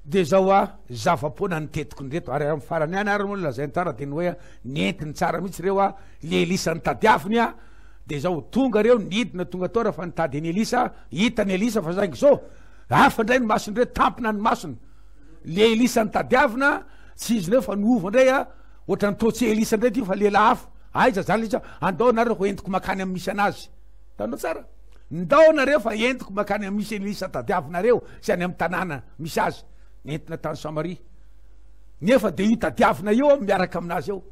dia izao a zava-poana ny tetiko ndreto. Ary amin'ny farany ihany ary moa lazainy tsara dia ny hoe nentiny tsara mihitsy ireo a le Elisa nitadiaviny a dia izao tonga ireo nidina tonga tao raha fa nitady an'i Elisa, hitan'i Elisa fa saingy izao hafa indray ny masony ireo, tampina ny masony. Le Elisa nitadiavina tsy izy ireo fa niova indray a, ohatran'ny toa tsy Elisa indray ity fa lehilahy hafa. Aiza zany Elisa? Andao nareo ho entiko makany amin'ny misy anazy. Hitanao tsara? Ndao nareo fa entiko makany amin'ny misy Elisa tadiavinareo sy any amin'ny tanàna misy azy. Nentina tany Samaria. Nefa dia io tadiavina io miaraka aminazy eo.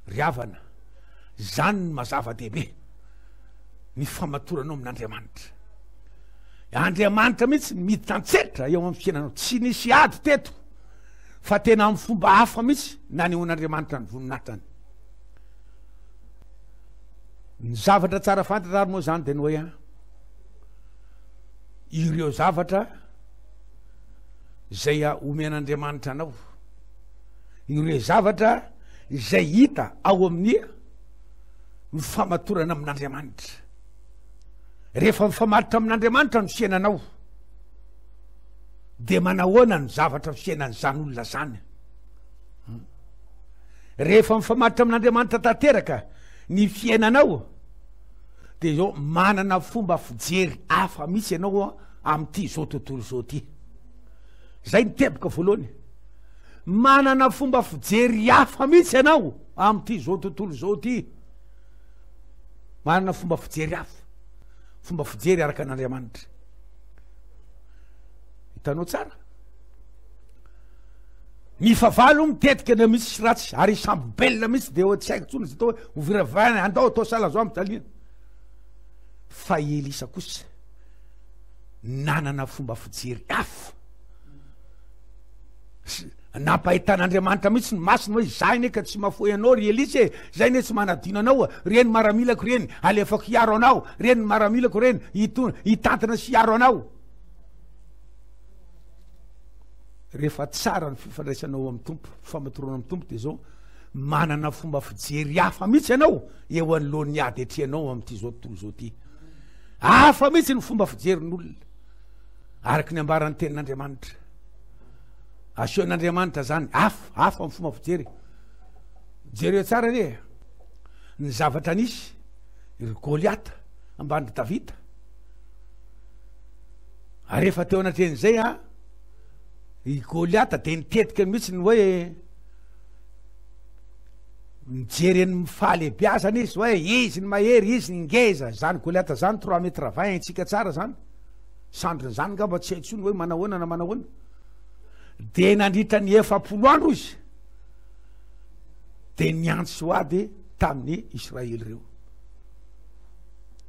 Ry havana, izany no mazava-dehibe. Ny famatoranao amin'Andriamanitra. Andriamanitra mihitsy ny miditra an-tsetra eo amin'ny fiainanao. Tsy nisy ady teto, fa tena amin'ny fomba hafa mihitsy nanehoan'Andriamanitra ny voninahitrany. Ny zavatra tsara fantatra ary moa izany dia ny hoe an, ireo zavatra. Izay omen'Andriamanitra anao. Ireo zavatra izay hita ao amin'ny mifamatorana amin'Andriamanitra. Rehefa mifamatotra amin'Andriamanitra ny fiainanao, dia manahoana ny zavatra fiainan'izany olona zany? Rehefa mifamatotra amin'Andriamanitra tanteraka ny fiainanao, dia zao manana fomba fijery hafa mihitsy ianao amin'ity zao tontolo izao ity. Zay ny teboka voalohany. Manana fomba fijery hafa mihitsy ianao amin'ity zao tontolo izao ity. Manana fomba fijery hafa. Fomba fijery araka an'Andriamanitra. Hitanao tsara? Ny fahavalo mitetika ny misy sy ratsy ary sambo belona mihitsy dia tsy haiko intsony izay atao hoe ho viraviraina andao atao sahala zao ampijaliana. Fa i Elisa kosa nanana fomba fijery hafa. Nampahitan'Andriamanitra mihitsy ny masony hoe izaho anie ka tsy mahafoy anao ry Elisa e, izay anie tsy manadino anao, ireny maramilako ireny alefako hiaro anao, ireny maramilako ireny hitantana sy hiaro anao. Rehefa tsara ny fifandraisanao amin'ny Tompo, fifamatorana amin'ny Tompo dia izao, manana fomba fijery hafa mihitsy ianao eo anoloan'ny ady atrehanao amin'ity izao tontolo izao ity. Hafa mihitsy ny fomba fijerin'olona, araka ny ambaran'ny tenin'Andriamanitra. Asehon'Andriamanitra zany, hafa, hafa ny fomba fijery. Jereo tsara anie ny zavatra nisy, ry Goliata ambany Davida. Ary rehefa teo anatrehan'izay a, i Goliata dia nitetika mihitsy ny hoe mijery an'ny mifahalehibiazana izy hoe izy ny mahery, izy ny ngeza. Zany Goliata zany trois mètres vingt haintsika tsara zany. Sandriny zany ngamba tsy hay intsony hoe manahoana na manahoana. Dia nandritra ny 40 andro izy dia niantso ady tamin'ny Israely ireo.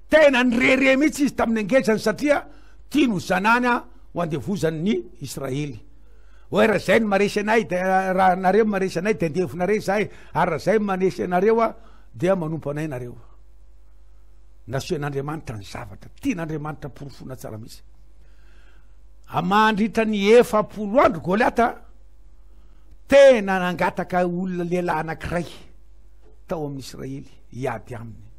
Tena nirehareha mihitsy izy tamin'ny angezany satria tiany ho zanany ho andevozan'ny Israely. Hoe raha zay no maresy anay, dia raha nareo maresy anay dia andevonareo izahay, ary raha zay manesy anareo a, dia manompo anay nareo. Nasehon'Andriamanitra ny zavatra tian'Andriamanitra porofoina tsara mihitsy. Mandritra ny 40 andro Goliata tena nangataka olona lehilahy anankiray tao amin'ny Israely hiady aminy.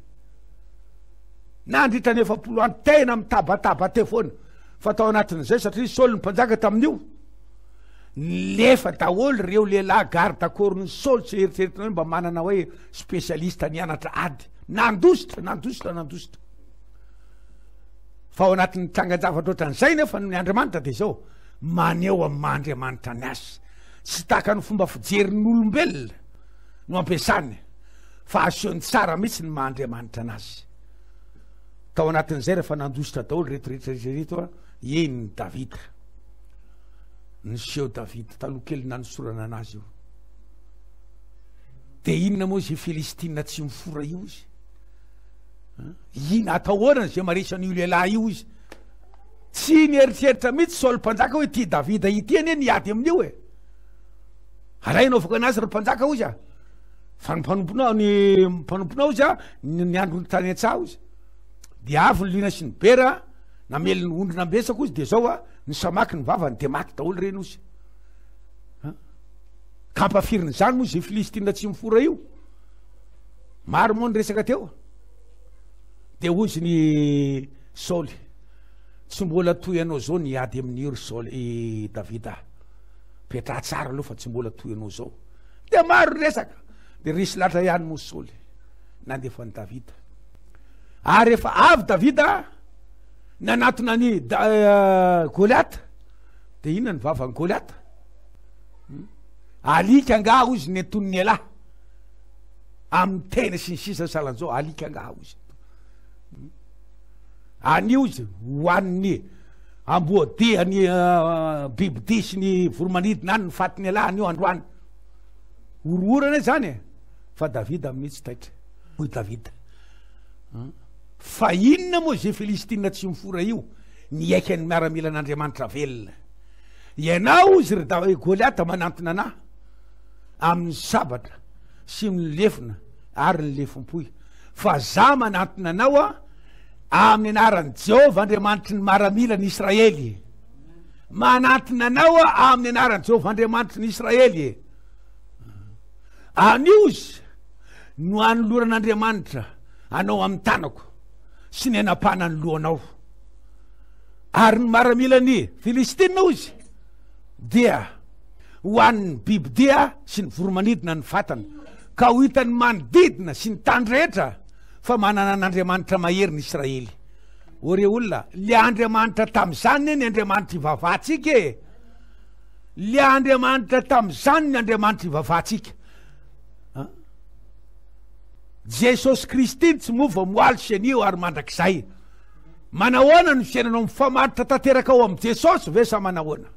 Nandritra ny 40 andro tena mitabataba teo foana. Fa tao anatin'izay satria Saoly ny mpanjaka tamin'io, nilefa daholo ireo lehilahy garde corps-n'i Saoly tsy eritreretina hoe mba manana hoe spécialiste nianatra ady. Nandositra, nandositra, nandositra. Fa ao anatin'ny trangan-javatra ohatran'izay nefa ny Andriamanitra dia izao, maneho amin'ny maha Andriamanitra ny azy. Tsy tahaka ny fomba fijerin'olombelona no ampiasany fa asehony tsara mihitsy ny maha Andriamanitra anazy. Tao anatin'izay rehefa nandositra daholo ireto rehetra rehetra ireto a, eny ny Davida. Niseho Davida taloha kely nanosorana anazy io. Dia inona moa izay Filistina tsy mifora io izy? Inona atahorana izay maresy an'io lehilahy io izy? Tsy nieritreritra mihitsy Saoly mpanjaka hoe ity Davida ity anie niady amin'io e. Alaina afaka anazy ry mpanjaka hoy izy a. Fa ny mpanomponao, ny mpanomponao izy a, ny andro ny tany an-tsaha izy. Dia avy ny liona sy ny bera, namely ny ondry nambesako izy, dia zao a, nisamaky ny vavany, dia maty daholo ireny ozy. Ka ampafirin'izany moa izay Filistina tsy mifora io. Maro moa ny resaka teo. Dia hoy izy ny Saoly, tsy mbola toy anao zao ny ady amin'io ry Saoly, i Davida. Petraha tsara aloha fa tsy mbola toy anao zao. Dia maro ny resaka. Dia resy lahatra ihany moa Saoly nandefa an'i Davida. Ary rehefa avy Davida nanatona an'i eh, Goliata, dia inona ny vavan'i Goliata? Hmm? Alika angaha hoy izy nentoniny ialahy amin'ny tena sy ny sisa salan'izao alika angaha hoy izy. Hmm? Anio izy hoan'ny amboadia ny eh, bibidia sy ny voromanidina any ny fatin'ny ialahy anio androany. Horohoro anie zany e! Fa Davida amin'io tsy taitra. Hoy Davida, Fa inona moa izay Filistina tsy mifora io nihaika ny miaramilan'Andriamanitra velona? Ianao, hozy ry Da-, Goliata manantona anà amin'ny sabatra sy ny lefona ary ny lefom-pohy, fa za manantona anao amin'ny anaran'i Jehovah Andriamanitry ny maramilan'i Israely. Manantona anao aho amin'ny anaran'i Jehovah Andriamanitry ny Israely e. Anio izy no anoloran'Andriamanitra anao amin'ny tanako sy ny anapahana ny lohanao. Ary ny maramilan'ny Filistina hoy izy dia ho an'ny bibidia sy ny voromanidina ny vatany, ka ho hitan'ny manodidina sy ny tany rehetra fa manana an'Andriamanitra mahery ny Israely. O re olona, le Andriamanitra tamin'izany ne ny Andriamanitra ivavahantsika e! Le Andriamanitra tamin'izany ny Andriamanitra ivavahantsika. Jesosy Kristy tsy mova moaly sy anio ary mandrakizay. Manahoana ny fiainanao mifamatotra tanteraka ao amin'i Jesosy ve sa manahoana?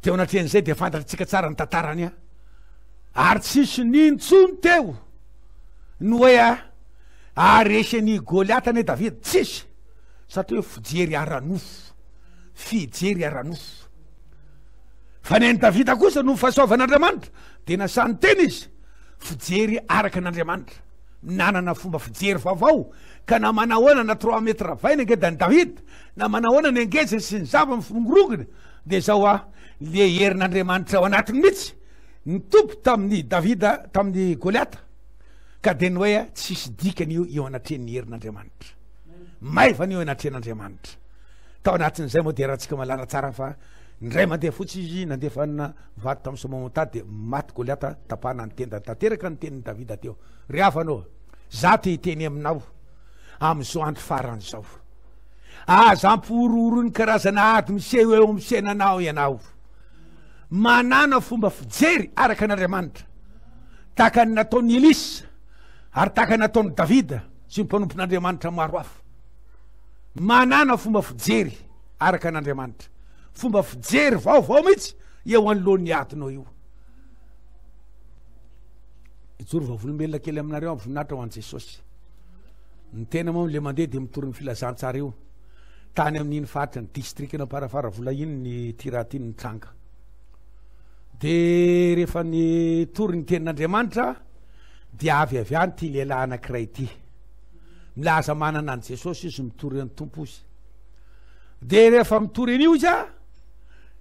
Teo anatrehan'izay dia fantatsika tsara ny tantarany a. Ary tsisy nintsony teo ny hoe a aharesy an'i Goliata anie Davida. Tsisy. Satria hoe fijery ara-nofo. Fijery ara-nofo. Fa ny an'i Davida kosa noho ny fahasoavan'Andriamanitra dia nasany tena izy fijery araka an'Andriamanitra. Nanana fomba fijery vaovao ka na manahoana na trois mètres vingt ny angedan'i Davida, na manahoana ny angezany sy ny zava mifongorongony dia zao a le herin'Andriamanitra ao anatiny mihitsy nitopy tamin'i Davida tamin'i Goliata ka dia ny hoe tsisy dikany io eo anatrehan'ny herin'Andriamanitra. Maivana io anatrehan'Andriamanitra. Tao anatin'izay moa dia ratsika malala tsara fa indray mandeha fotsy izy nandefa anina vato tamin'ny somamontady dia maty Goliata tapahana ny tendany. Tanteraka ny tenin'i Davida teo. Ry havana ô, za te hiteny aminao amin'izao andro farany izao. Aza ampihorohoroin'ny karazana ady miseho eo amin'ny fiainanao ianao. Manàna fomba fijery araka an'Andriamanitra, tahaka ny nataon'i Elisa ary tahaka ny nataon'i Davida sy ny mpanompon'Andriamanitra maro hafa. Manàna fomba fijery araka an'Andriamanitra, fomba fijery vaovao mihitsy eo anoloan'ny adinao io. Hijoro vavolombelona kely aminareo amin'ny voninahitra ho an'i Jesosy. Ny tena moa le mandeha dia mitory ny filazantsara io. Tany amin'iny faritra ny distrikan'Amparafaravola iny ny ity raha ity nitranga. Dia rehefa nitory ny tenin'Andriamanitra dia avy avy any ity lehilahy anankiray ity. Milaza manana an'i Jesosy izy, mitory an'ny Tompo izy. Dia rehefa mitory an'io izy a,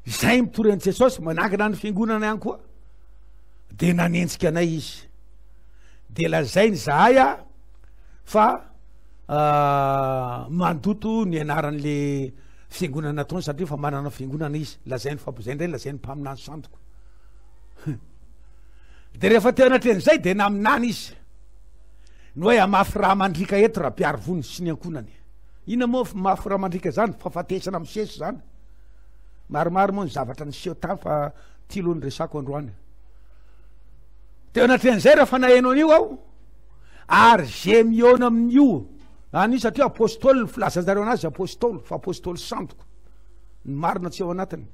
izay mitory an'i Jesosy, manangana ny fiangonana ihany koa. Dia nanenjika anay izy. Dia lazainy izahay a fa mandoto ny anaran'le fiangonana nataony satria fa manana fiangonana izy. Lazainy fa izay indray lazainy mpaminany sandoka. Dia rehefa teo anatrehan'izay dia naminany izy. Ny hoe hamafy rà mandriaka eto Rabearivony sy ny ankohonany. Inona moa mafy rà mandriaka izany? Fahafatesana misesy izany. Maromaro moa ny zavatra niseho tany fa ty aloha ny resako androany. Teo anatrehan'izay raha fa naheno an'io aho, ary ze mihaona amin'io any io satria apôstôly ny filazanjareo anazy apôstôly fa apôstôly sandoka. Ny marina tsy ao anatiny.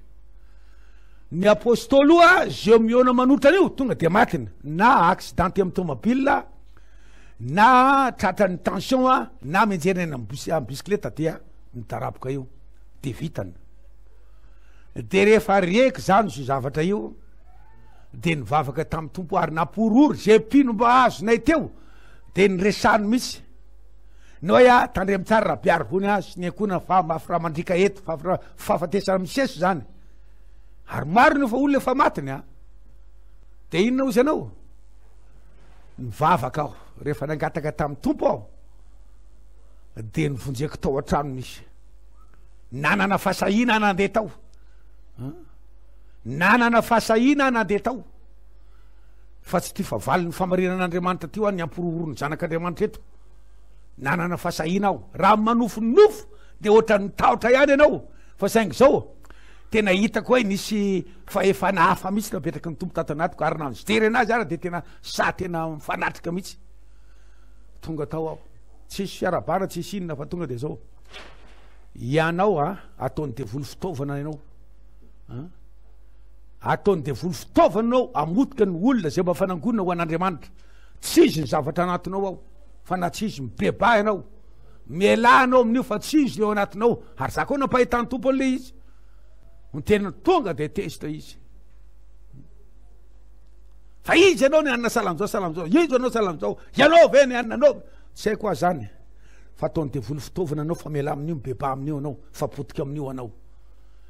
Ny apôstôly io a, ze mihaona manotra an'io tonga dia matiny na accidenté amin'ny tomobile na tratran'ny tension a, na mianjera eny amin'ny bisikileta dia midaraboka eo dia vitany. Dia rehefa reko zany io zavatra io dia nivavaka tamin'ny Tompo ary nampihorohoro ze mpino mba azonay teo dia niresany mihitsy. Ny hoe ah, tandremo tsara Rabearivony ah, sy ny ankohonany fa mafy raha mandriaka eto, fa fahafatesana misesy zany. Ary maro ny efa olona efa matiny ah. Dia inona ozy ianao? Nivavaka aho, rehefa nangataka tamin'ny Tompo aho, dia nivonjeko tao an-tranony izy. Nanana fahasahiana nandeha tao. Nanana fahasahiana nandeha tao. Fa tsy tia fahavalon'ny famarinan'Andriamanitra ty ho ny amporohoro ny zanak'Andriamanitra eto. Nanana fahasahiana aho. Raha manofinofo dia ohatran'ny tahotra ihany ianao. Fa saingy izao, tena hitako hoe nisy fahefana hafa mihitsy napetraky ny Tompo tato anatiko ary na nijery anazy ara dia tena sahy tena mifanatrika mihitsy. Tonga tao aho. Tsisy fiarahabana, tsisy inona fa tonga dia izao. Ianao a, ataon'ny devoly fitaovana ianao. Ataon'ny devoly fitaovana ianao hamotika ny olona izay mba fanangonana ho an'Andriamanitra. Tsy izy ny zavatra anatinao ao, fa na tsy izy mibebaha ianao. Mialà ianao amin'io fa tsy izy ny ao anatinao. Ary za koa nampahitan'ny Tompo an'ilay izy. Ny tena tonga dia tezitra izy. Fa izy ianao ny anina salan'izao salan'izao, izy ianao salan'izao, ianao ve ny anina anao? Tsy haiko aho zany. Fa ataon'ny devoly fitaovana anao fa mialà amin'io, mibebaha amin'io anao, fa potika amin'io anao.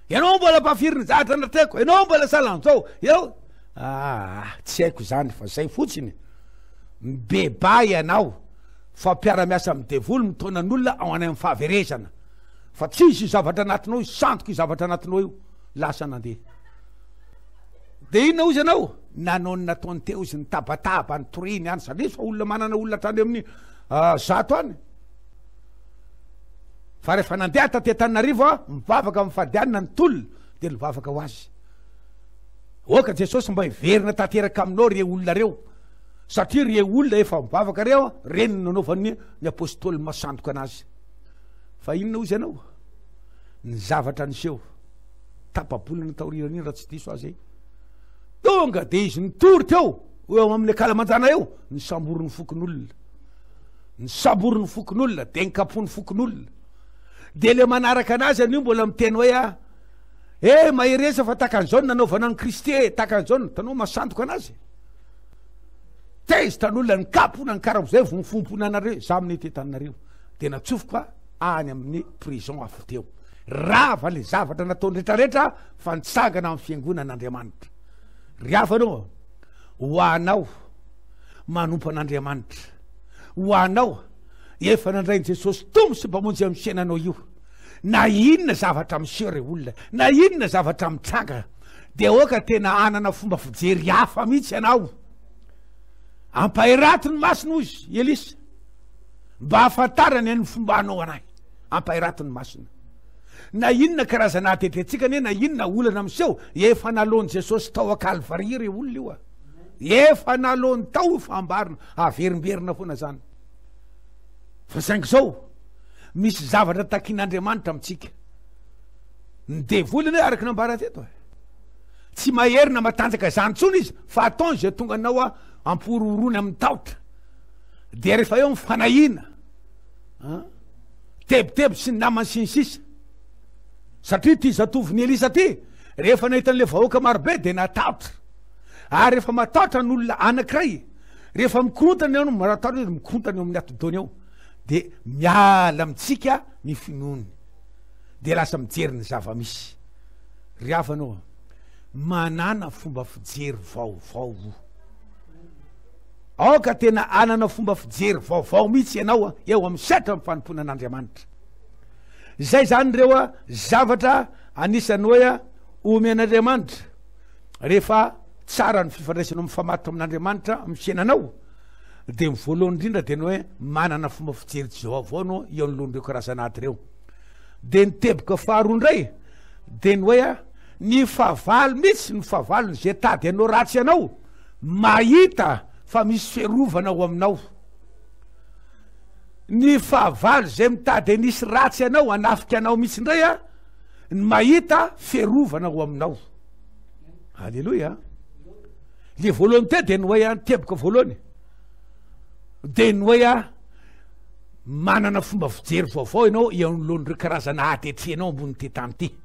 Ianao mbola mpafirin'ny zatra natreko, ianao mbola salan'izao, ianao ah, tsy haiko izany fa zay fotsiny. Mibebaha ianao fa mpiara-miasa amin'ny devoly mitaona ny olona ao any amin'ny fahaverezana. Fa tsy izy io zavatra anatinao io, sandoka io zavatra anatinao io. Lasa nandeha. Dia inona hozy ianao? Nanao ny nataony teo izy, nitabataba, nitoriny any, satria fa olona manana olona hatrany amin'ny ah, zato any. Fa rehefa nandeha taty Antananarivo aho, mivavaka amin'ny fadianina ny tolona, dia nivavaka ho azy. Oka Jesosy mba hiverina tanteraka aminao re olona reo. Satria re olona efa mivavaka reo, reny no nanaovan'ny ny apostoly masandoka anazy. Fa inona hozy ianao? Ny zavatra niseho. Tapa-bolana taorian'iny raha tsy diso aho zay. Tonga dia izy nitory teo, eo amin'ny akalamanjana eo, nisamborin'ny fokonolona. Nisamborin'ny fokonolona, dia nikapohin'ny fokonolona. Dia le manaraka anazy anio mbola miteny hoe ah, eh mahereza fa takan'izao ny nanaovana an'i Kristy e, takan'izao ny, hitanao mahasandoka anazy. Tezitra ny olona, nikapona ny karabo zay vao mifompona anareo, za amin'ny ety Antananarivo. Dia natsofoka any amin'ny prison avy teo. Rava le zavatra nataony retraretra fa nitsangana amin'ny fiangonana Andriamanitra. Ry havana ô, ho anao manompo an'Andriamanitra, ho anao efa nandray an'i Jesosy Tompo sy Mpamonjy amin'ny fiainanao io, na inona zavatra miseho re olona, na inona zavatra mitranga, dia aoka tena hanana fomba fijery hafa mihitsy ianao. Ampahirato ny masony hoy izy, Elisa, mba hahafantarany ny fomba hanao anay. Ampahirato ny masony. Na inona karazana hatetentsika anie, na inona olana miseho, efa naloan'i Jesosy tao an-Kalvary ireo olona io a. Efa naloany tao io fambarina, averimberina foana zany. Fa saingy zao, misy zavatra takian'Andriamanitra amintsika. Ny devoly anie araka nambara teto e. Tsy mahery na matanjaka izany intsony izy, fa ataony izay tonga anao a ampihorohoroany amin'ny tahotra. Dia rehefa eo ny fanahiana, tebiteby sy ny namany sy ny sisa. Satria ity zatovon'i Elisa ity, rehefa nahita an'ilay vahoaka marobe dia natahotra. Ary rehefa matahotra ny olona anankiray, rehefa mikorontana eo, matahotra izy mikorontana eo amin'ny atidohany eo, dia miala amintsika ny finoany. Dia lasa mijery ny zava-misy. Ry havana ô, manàna fomba fijery vaovao. Aoka tena hanana fomba fijery vaovao mihitsy ianao eo amin'ny sehatry ny fanompoana an'Andriamanitra. Izay izany ireo zavatra anisan'ny hoe omen'Andriamanitra rehefa tsara ny fifandraisanao mifamatotra amin'Andriamanitra amin'ny fiainanao dia ny voalohany indrindra dia ny hoe manana fomba fijery tsy vaovao anao eo anoloan'ireo karazana ady ireo. Dia ny teboka faharoa indray dia ny hoe ny fahavalo mihitsy ny fahavalony izay tady anao ratsy anao mahita fa misy fiarovana ao aminao. Ny fahavalo izay mitady hanisy ratsy anao, hanafika anao mihitsy indray a, ny mahita fiarovana ao aminao. Aleloia. Le voalohany teo dia ny hoe a, teboka voalohany dia ny hoe a, manana fomba fijery vaovao ianao eo anoloan'ireo karazana ady atrehinao ambonin'ity tany ity.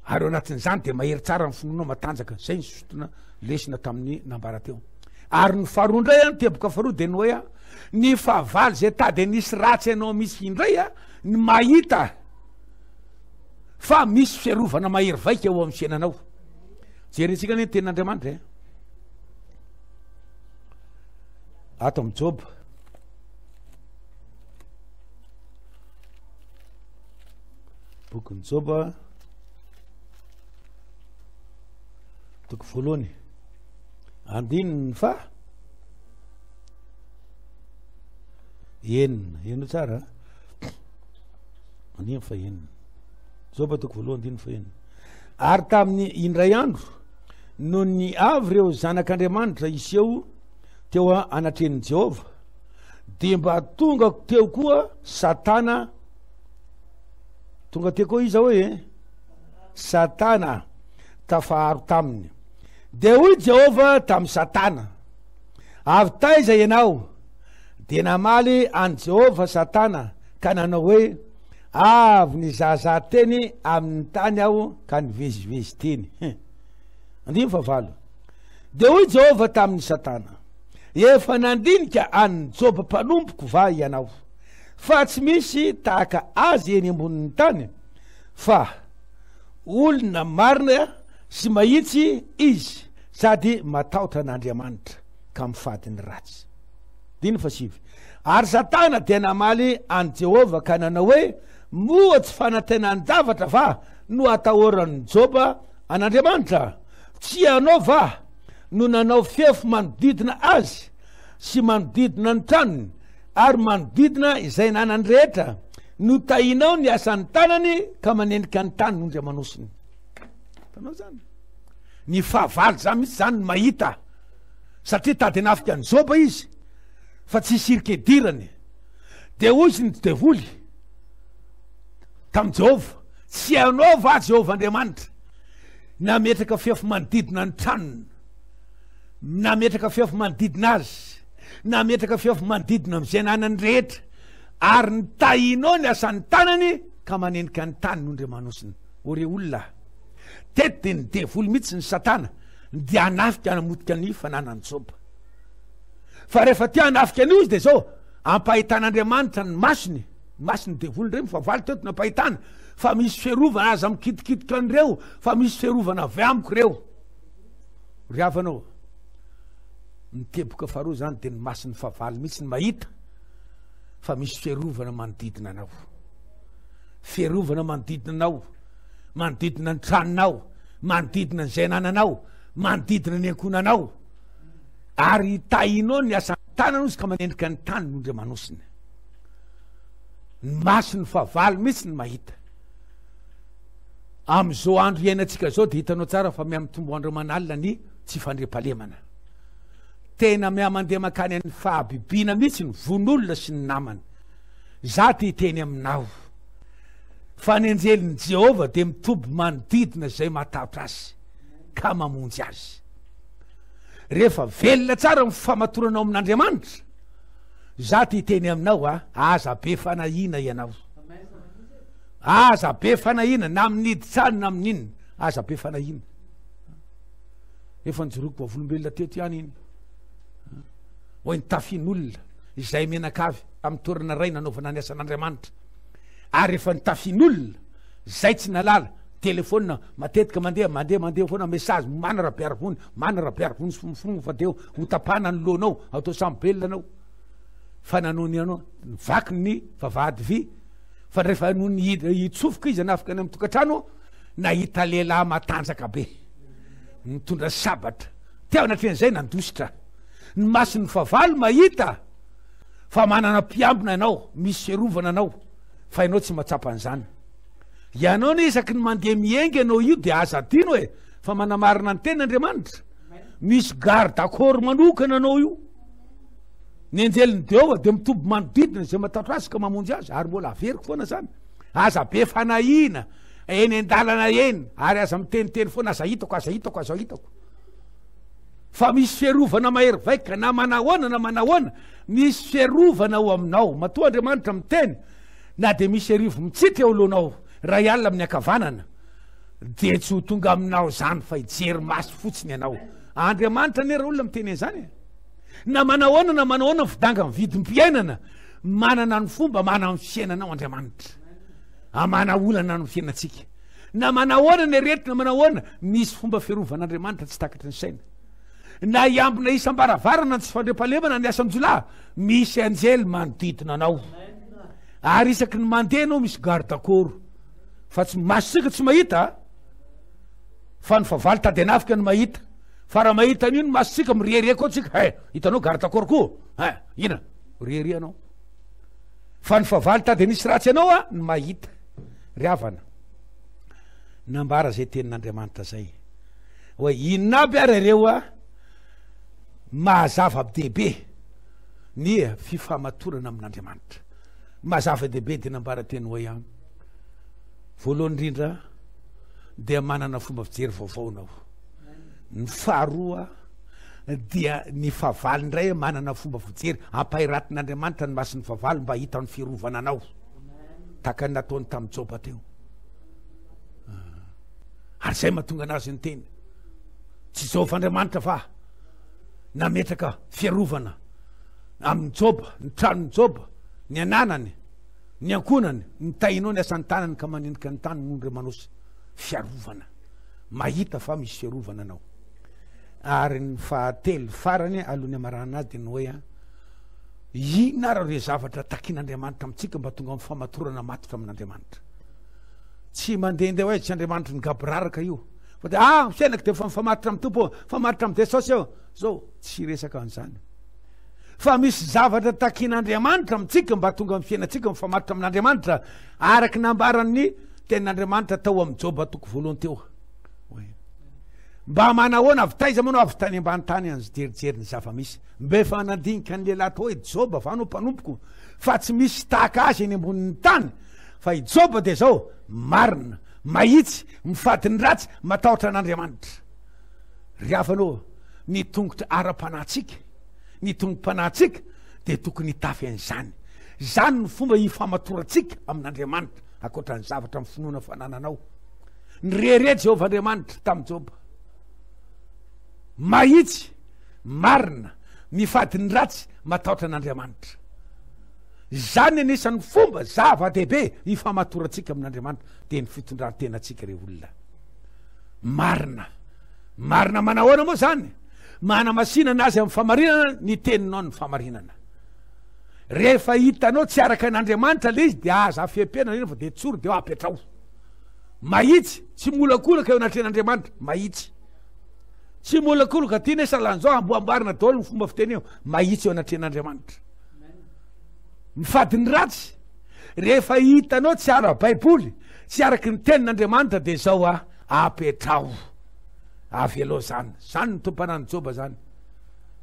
Ary ao anatin'izany dia mahery tsara ny finoanao, matanjaka. Izay ny sotona lesona tamin'ny nambara teo. Ary ny faharoa indray an, teboka faharoa dia ny hoe an, ny fahavalo izay tady hanisy ratsy anao misy indray an, ny mahita fa misy fiarovana mahery vaika eo amin'ny fiainanao. Jerentsika anie ny tenin'Andriamanitra e. Ato amin'ny Joba. Bokin'i Joba, toko voalohany, andininy fa enina, heno tsara, andininy fa enina. Joba toko voalohany, andininy fa enina. Ary tamin'ny indray andro, noho ny avy ireo zanak'Andriamanitra hiseho teo anatrehan'i Jehovah, dia mba tonga teo koa Satana Tonga teo koa iza hoe eh? Satana tafaharo taminy. Dia hoy Jehovah tamin'i Satana, Avy taiza ianao? Dia namaly an'i Jehovah Satana ka nanao hoe, Avy nizahazaha teny amin'ny tany aho ka nivezivezy teny. Andininy fahavalo. Dia hoy Jehovah tamin'i Satana, Efa nandinika an'i Joba mpanompoko va ianao? Fa tsy misy tahaka azy eny ambonin'ny tany, fa. Olona marina sy mahitsy izy sady matahotra an'Andriamanitra ka mifady ny ratsy. Andininy fahasivy. Ary Satana dia namaly an'i Jehovah ka nanao hoe, Moa tsy fanantenan-javatra va no atahoran'i Joba an'Andriamanitra? Tsy ianao va no nanao fefy manodidina azy sy manodidina ny tranony ary manodidina izay nanany rehetra? Notahinao ny asan'ny tanany ka manendrika ny tany ondry aman'osiny. Hitanao zany? Ny fahavalo zany mihitsy zany no mahita. Satria tady hanafika an'i Joba izy fa tsy hisy hirika hidirany. Dia hoy izy ny devoly tamin'i Jehovah, Tsy ianao va Jehovah Andriamanitra nametraka fefy manodidina ny tranony, nametraka fefy manodidina azy, nametraka fefy manodidina amin'izay ananany rehetra, ary nitahinao ny asan'ny tanany ka manenika ny tany ny ondry aman'osiny. O re olona, teto dia ny devoly mihitsy ny satana dia hanafika hanamotika ny fananan'i Joba. Fa rehefa te hanafika an'io izy dia izao, ampahitan'Andriamanitra ny masony, ny mason'ny devoly indray mifavaly teto nampahitana fa misy fiarovana, aza mikitikitika an'ireo fa misy fiarovana avy amiko ireo. Ry havana ô, ny teboka faharoa izany dia ny mason'ny fahavalo mihitsy ny mahita fa misy fiarovana manodidina anao. Fiarovana manodidina anao, manodidina ny tranonao, manodidina izay anananao, manodidina ny ankohonanao. Ary tahinao ny asan-tanana izy ka manendrika ny tany ny ondry aman'osiny. Ny mason'ny fahavalo mihitsy ny mahita. Amin'izao andro iainantsika izao dia hitanao tsara fa mihamitombo andro aman'alina ny tsy fandriampahalemana. Tena mihamandeha mankany amin'ny fahabibiana mihitsy ny von'olona sy ny namany. Za te hiteny aminao fa ny anjelin'i Jehovah dia mitoby manodidina izay matahotra azy ka mamonjy azy. Rehefa velona tsara ny famatoranao amin'Andriamanitra, za te hiteny aminao a, aza be fanahiana ianao. Aza be fanahiana na amin'ny hiditsany na amin'ny inona, aza be fanahiana. Efa nijoroako vavolombelona teto ihany iny. Hoe nitafian'olona izay mianakavy tamin'ny toerana iray nanaovana ny asan'Andriamanitra. Ary efa nitafian'olona izay tsy nalala telefaonina matetika mandeha mandeha mandeha foana message mana rabearivony mana rabearivony sy mifono fa deo ho tapahana ny lohanao atao samy belona anao fa nanao ny anao vaky ny vavahady vy fa rehefa nony hitsofoka izy anafika any amin'ny tokantrano nahita lehilahy matanjaka be nitondra sabatra teo anatrehan'izay nandositra ny mason'ny fahavalo mahita fa manana mpiambina ianao misy fiarovana anao fa ianao tsy mahatsapa an'izany ianao anie isaky ny mandeha mienga ianao io dia aza adino e fa manamarina ny teny Andriamanitra misy garde corps manokana anao io ny anjelin'i Jehovah dia mitoby manodidina izay matahotra azy ka mamonjy azy ary mbola averiko foana zany aza be fanahiana eny an-dalana eny ary aza miteniteny foana aza hitako aza hitako aza hitako fa misy fiarovana mahery vaika na manahoana na manahoana misy fiarovana ao aminao matoa Andriamanitra miteny na dia misy arivo mitsitra eo alohanao ray alina amin'ny ankavanana dia tsy ho tonga aminao izany fa hijery maso fotsiny ianao Andriamanitra anie raha olona miteny an'izany e na manahoana na manahoana ny fidanga ny vidim-piainana manana ny fomba manana ny fiainanao Andriamanitra amana olana ny fiainantsika na manahoana ny aretina manahoana misy fomba fiarovan'Andriamanitra tsy takatry ny saina na hiambina isam-baravarana ny tsy fandriampahalemana ny asan-jiolahy misy anjely manodidina anao ary isaky ny mandeha anao misy garde corps fa tsy masontsika tsy mahita fa ny fahavalo tady anafika no mahita fa raha mahita an'io ny masontsika mirehareha koa tsika he hitanao garde corps koa he ina rehareha anao fa ny fahavalo tady anisy ratsy anao a ny mahita ry havana nambara zay tenin'Andriamanitra zay hoe inona aby ary ireo a mahazava-dehibe ny fifamatorana amin'Andriamanitra mahazava-dehibe dia nambara teny hoe a voalohany indrindra dia manana fomba fijery vaovao anao ny faharoa dia ny fahavalo indray manana fomba fijery ampahiratin'Andriamanitra ny mason'ny fahavalo mba hita ny fiarovana anao tahaka ny nataony tamin'i Joba teo ary zay mahatonga anazy ny teny tsy Jehovah Andriamanitra fa nametraka fiarovana amin'ny Joba ny tranon'i Joba ny ananany ny ankohonany ny tahinao ny asan'ny tanany ka manendrika ny tany ny ondry aman'osy. Fiarovana. Mahita fa misy fiarovana anao. Ary ny fahatelo farany alohan'ny hamaranana azy dia ny hoe inona ary ireo zavatra takian'Andriamanitra amintsika mba tonga amin'ny famatorana matotra amin'Andriamanitra. Tsy mandehandeha hoe tsy Andriamanitry ny gaboraraka io. Fa dia ah, fiainako dia efa mifamatotra amin'ny Tompo, mifamatotra amin'i Jesosy eo. Zao, tsy resaka an'izany. Fa misy zavatra takian'Andriamanitra amintsika mba tonga amin'ny fiainantsika mifamatotra amin'Andriamanitra, araka nambaran'ny tenin'Andriamanitra tao amin'ny Joba toko voalohany teo. Hoe, mba manahoana avy taiza moa no avy tany ambany tany any jerijery ny zava-misy. Mba efa nandinika ny lehilahy tao hoe Joba va no mpanompoko fa tsy misy tahaka azy eny ambonin'ny tany. Fa i Joba dia zao, marina, mahitsy, mifady ny ratsy, matahotra an'Andriamanitra. Ry havana ô, ny tongotra ara-panahintsika, ny tongo-panahintsika dia tokony hitafy an'izany. Izany no fomba hifamatorantsika amin'Andriamanitra, ankoatra ny zavatra amin'ny finoana fanananao. Nirehareha Jehovah Andriamanitra tamin'i Joba. Mahitsy, marina, mifady ny ratsy, matahotra an'Andriamanitra. Izany anisan'ny fomba zava-dehibe hifamatorantsika amin'Andriamanitra, dia ny fitondran-tenantsika re olona. Marina. Marina manahoana moa zany? Manamasinana azy amin'ny famarinana ny teninao ny famarinana. Rehefa hitanao tsy araka an'Andriamanitra le izy dia aza afepena eny fa dia tsory dia apetrao. Mahitsy, tsy molakolaka eo anatrehan'Andriamanitra, mahitsy. Tsy molakolaka, ty ne salan'izao amboamboarina daholo ny fomba fiteny eo, mahitsy eo anatrehan'Andriamanitra. Mifady ny ratsy. Rehefa hitanao tsy ara-baiboly, tsy araky ny tenin'Andriamanitra dia izao a, apetraho. Avelao zany. Zany ny tompanan'i Joba zany.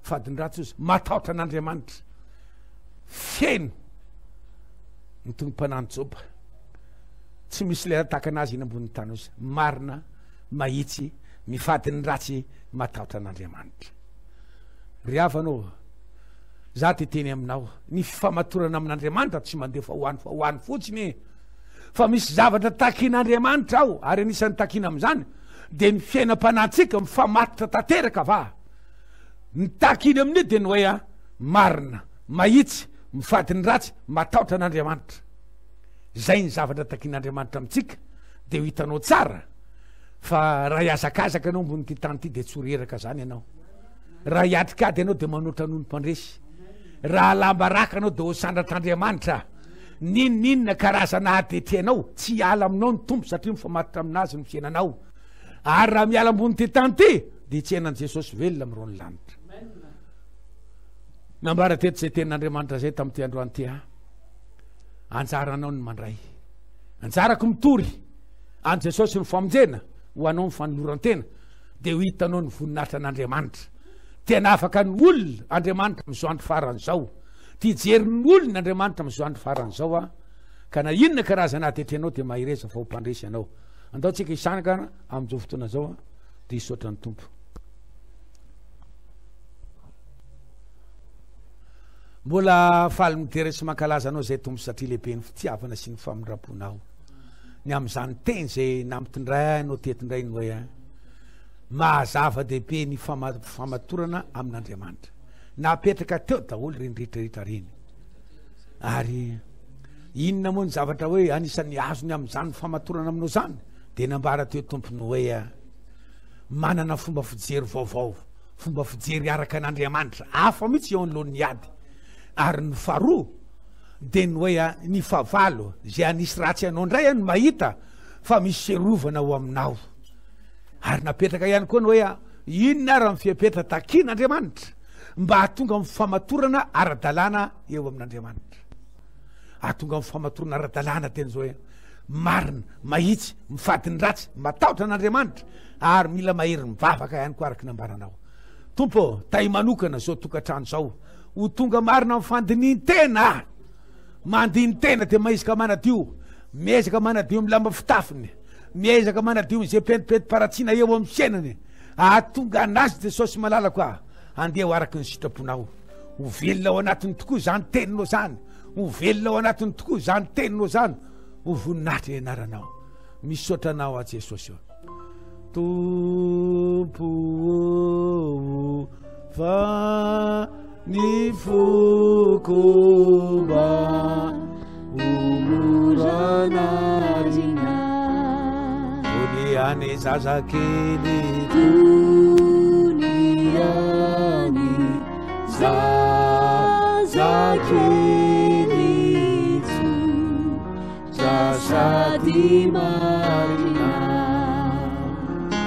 Mifady ny ratsy ozy, matahotra an'Andriamanitra. Feno ny tompanan'i Joba. Tsy misy lera takana azy eny ambonin'ny tany ozy. Marina, mahitsy, mifady ny ratsy, matahotra an'Andriamanitra. Ry havana ô, Za te teny aminao, ny fifamatorana amin'Andriamanitra tsy mandeha fa ho any fa ho any fotsiny e. Fa misy zavatra takian'Andriamanitra ao, ary anisan'ny takiana amin'izany dia ny fiainam-panahintsika mifamatotra tanteraka va? Ny takiany amin'io dia ny hoe a, marina, mahitsy, mifady ny ratsy, matahotra an'Andriamanitra. Izay ny zavatra takian'Andriamanitra amintsika, dia ho hitanao tsara fa raha hihazakazaka ianao ambonin'ity tany ity dia tsy ho reraka zany ianao. Raha hiatrika ady ianao dia manoatra noho ny mpandresy. Raha halam-baraka ianao dia ho sandratr'Andriamanitra. N'inon'inona karazana ady etrehanao, tsy hiala aminao ny Tompo satria mifamatotra aminazy ny fiainanao. Ary raha miala ambonin'ity tany ity dia hitsena an'i Jesosy velona amin'ireo ny lanitra. Nambara teto izay tenin'Andriamanitra izay tamin'ity androany ity. Ah. Anjaranao ny mandray. Anjarako mitory an'i Jesosy ny famonjena ho anao ny fanoloran-tena. dia ho hitanao ny voninahitra an'Andriamanitra. Tena afaka ny olona Andriamanitra amin'izao andro farany izao. Tia hijery ny olona Andriamanitra amin'izao andro farany izao a. Ka na inona karazana ady atrehinao dia mahereza fa ho mpandresy ianao. Andao tsika hisanaka amin'izao fotoana izao a, dia hisaotra ny Tompo. Mbola faly midera sy mankalaza anao izay Tompo satria lehibe ny fitiavana sy ny famindram-ponao. Ny amin'izany teny izay nampitondrainao teto indray ny hoe maha zava-dehibe ny famatorana amin'Andriamanitra. Napetraka teo daholo ireny rehetra rehetra ireny. Ary inona moa ny zavatra hoe anisan'ny azony amin'izany famatorana aminao izany? Dia nambara teo Tompony hoe manana fomba fijery vaovao, fomba fijery araka an'Andriamanitra, hafa mihitsy eo anoloan'ny ady. Ary ny faharoa dia ny hoe ny fahavalo izay hanisy ratsy anao indray no mahita fa misy fiarovana ao aminao. Ary napetraka ihany koa ny hoe inona ary ny fepetra takian'Andriamanitra mba hahatonga amin'ny famatorana ara-dalàna eo amin'Andriamanitra. Hahatonga amin'ny famatorana ara-dalàna teny izao hoe marina, mahitsy, mifady ny ratsy, matahotra an'Andriamanitra ary mila mahery mivavaka ihany koa araka ny nambaranao. Tompo, tahy manokana izao tokantrano izao ho tonga marina amin'ny fandinihin-tena. Mandini-tena dia maizika manadio, miezaka manadio ny lamba fitafiny, miezaka manadio izay pentimpentim-paratsiana eo amin'ny fiainany. Ahatonga anazy Jesosy malalako ah, andeha ho araka ny sitraponao. Ho velona ao anatiny tokoa izany teninao izany. Ho velona ao anatiny tokoa izany teninao izany. Ho voninahitra ny anaranao. Misaotra anao aho Jesosy ô. Tompo ô, fa ny foko mba ho mora narina. Ihany zazakely. Tony ihany zazakely tsotra sady marina.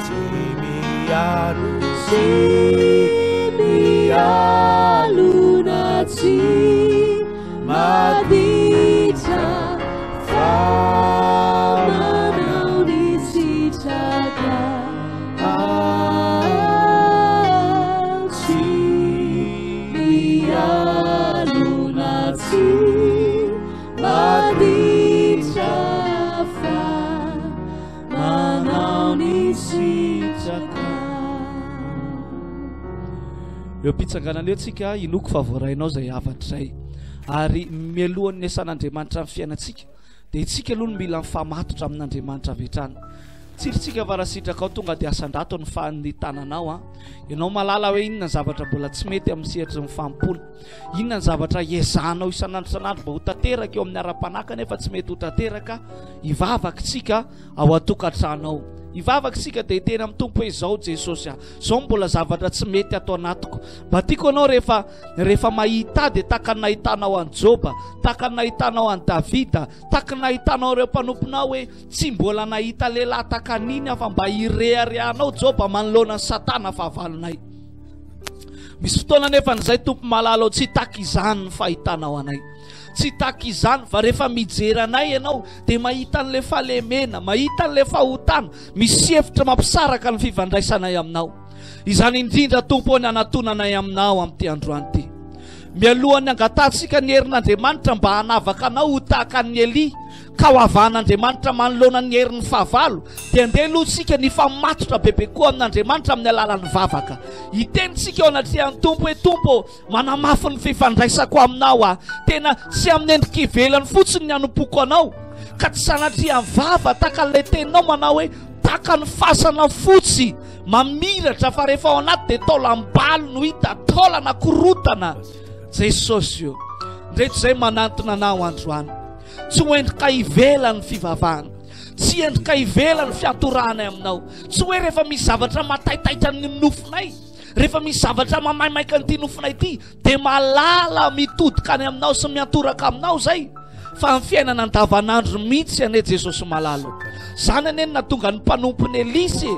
Tsy mialona. Tsy mialona, tsy maditra, fa manao ny sitraka. Tsy mialona, tsy maditra, fa manao ny sitraka. Eo am-pitsanganana eo tsika, inoako fa voarainao izay hafatra izay. Ary mialohan'ny niasan'Andriamanitra amin'ny fiainantsika, dia isika aloha no mila mifamatotra amin'Andriamanitra avy hatrany. Tsiritsika fa raha sitrakao tonga dia asandrato ny fa ny tananao an. Ianao mahalala hoe inona ny zavatra mbola tsy mety amin'ny sehatry ny fanompoana. Inona ny zavatra iezahanao isan'andro isan'andro mba ho tanteraka eo amin'ny ara-panahy kanefa tsy mety ho tanteraka. Hivavaka isika ao an-tokantrano ao. Hivavaka isika dia hiteny amin'ny Tompo hoe izao Jesosy a, izao mbola zavatra tsy mety ato anatiko. Mba tiako ianao rehefa rehefa mahita ahy dia tahaka ny nahitanao an'i Joba, tahaka ny nahitanao an'i Davida, tahaka ny nahitanao ireo mpanomponao hoe tsy mbola nahita lehilahy tahaka an'iny aho fa mba hireharehanao Joba manoloana an'i Satana fahavalonay. Misy fotoana anefa izay Tompo malala ao tsy tahaka izany ny fahitanao anay. Tsy tahaka izany fa rehefa mijery anay ianao dia mahita an'ilay fahalemena, mahita an'ilay fahotana, misy hevitra mampisaraka ny fifandraisanay aminao. Izany indrindra Tompo ô ny hanatonanay aminao amin'ity androany ity. Mialohan'ny hangatahantsika ny herin'Andriamanitra mba hanavaka anao ho tahaka an'i Elia ka ho avahan'Andriamanitra manoloana ny herin'ny fahavalo, dia andeha aloha isika ny hifamatotra bebe koa amin'Andriamanitra amin'ny alalan'ny vavaka. Hiteny isika eo anatrehan'ny Tompo hoe, Tompo ô, Manamafy ny fifandraisako aminao aho. Tena tsy amin'ny endrika ivelany fotsiny ny hanompoako anao, ka tsy sanatria vava tahaka an'ilay teninao manao hoe tahaka ny fasana fotsy mamiratra fa rehefa ao anaty dia taolam-balo no hita, taolana korotana. Jesosy ô, ndreto izay manantona anao androany. Tsy ho endrika ivelany ny fivavahana. Tsy endrika ivelany ny fiantorahanay aminao. Tsy hoe rehefa misy zavatra mataitaitra ny nofonay. Rehefa misy zavatra mamaimaika an'ity nofinay ity dia malala mitodika any aminao sy miantoraka aminao izay fa ny fiainana andavanandro mihitsy anie Jesosy malala. Izany anie no nahatonga ny mpanompon'i Elisa e.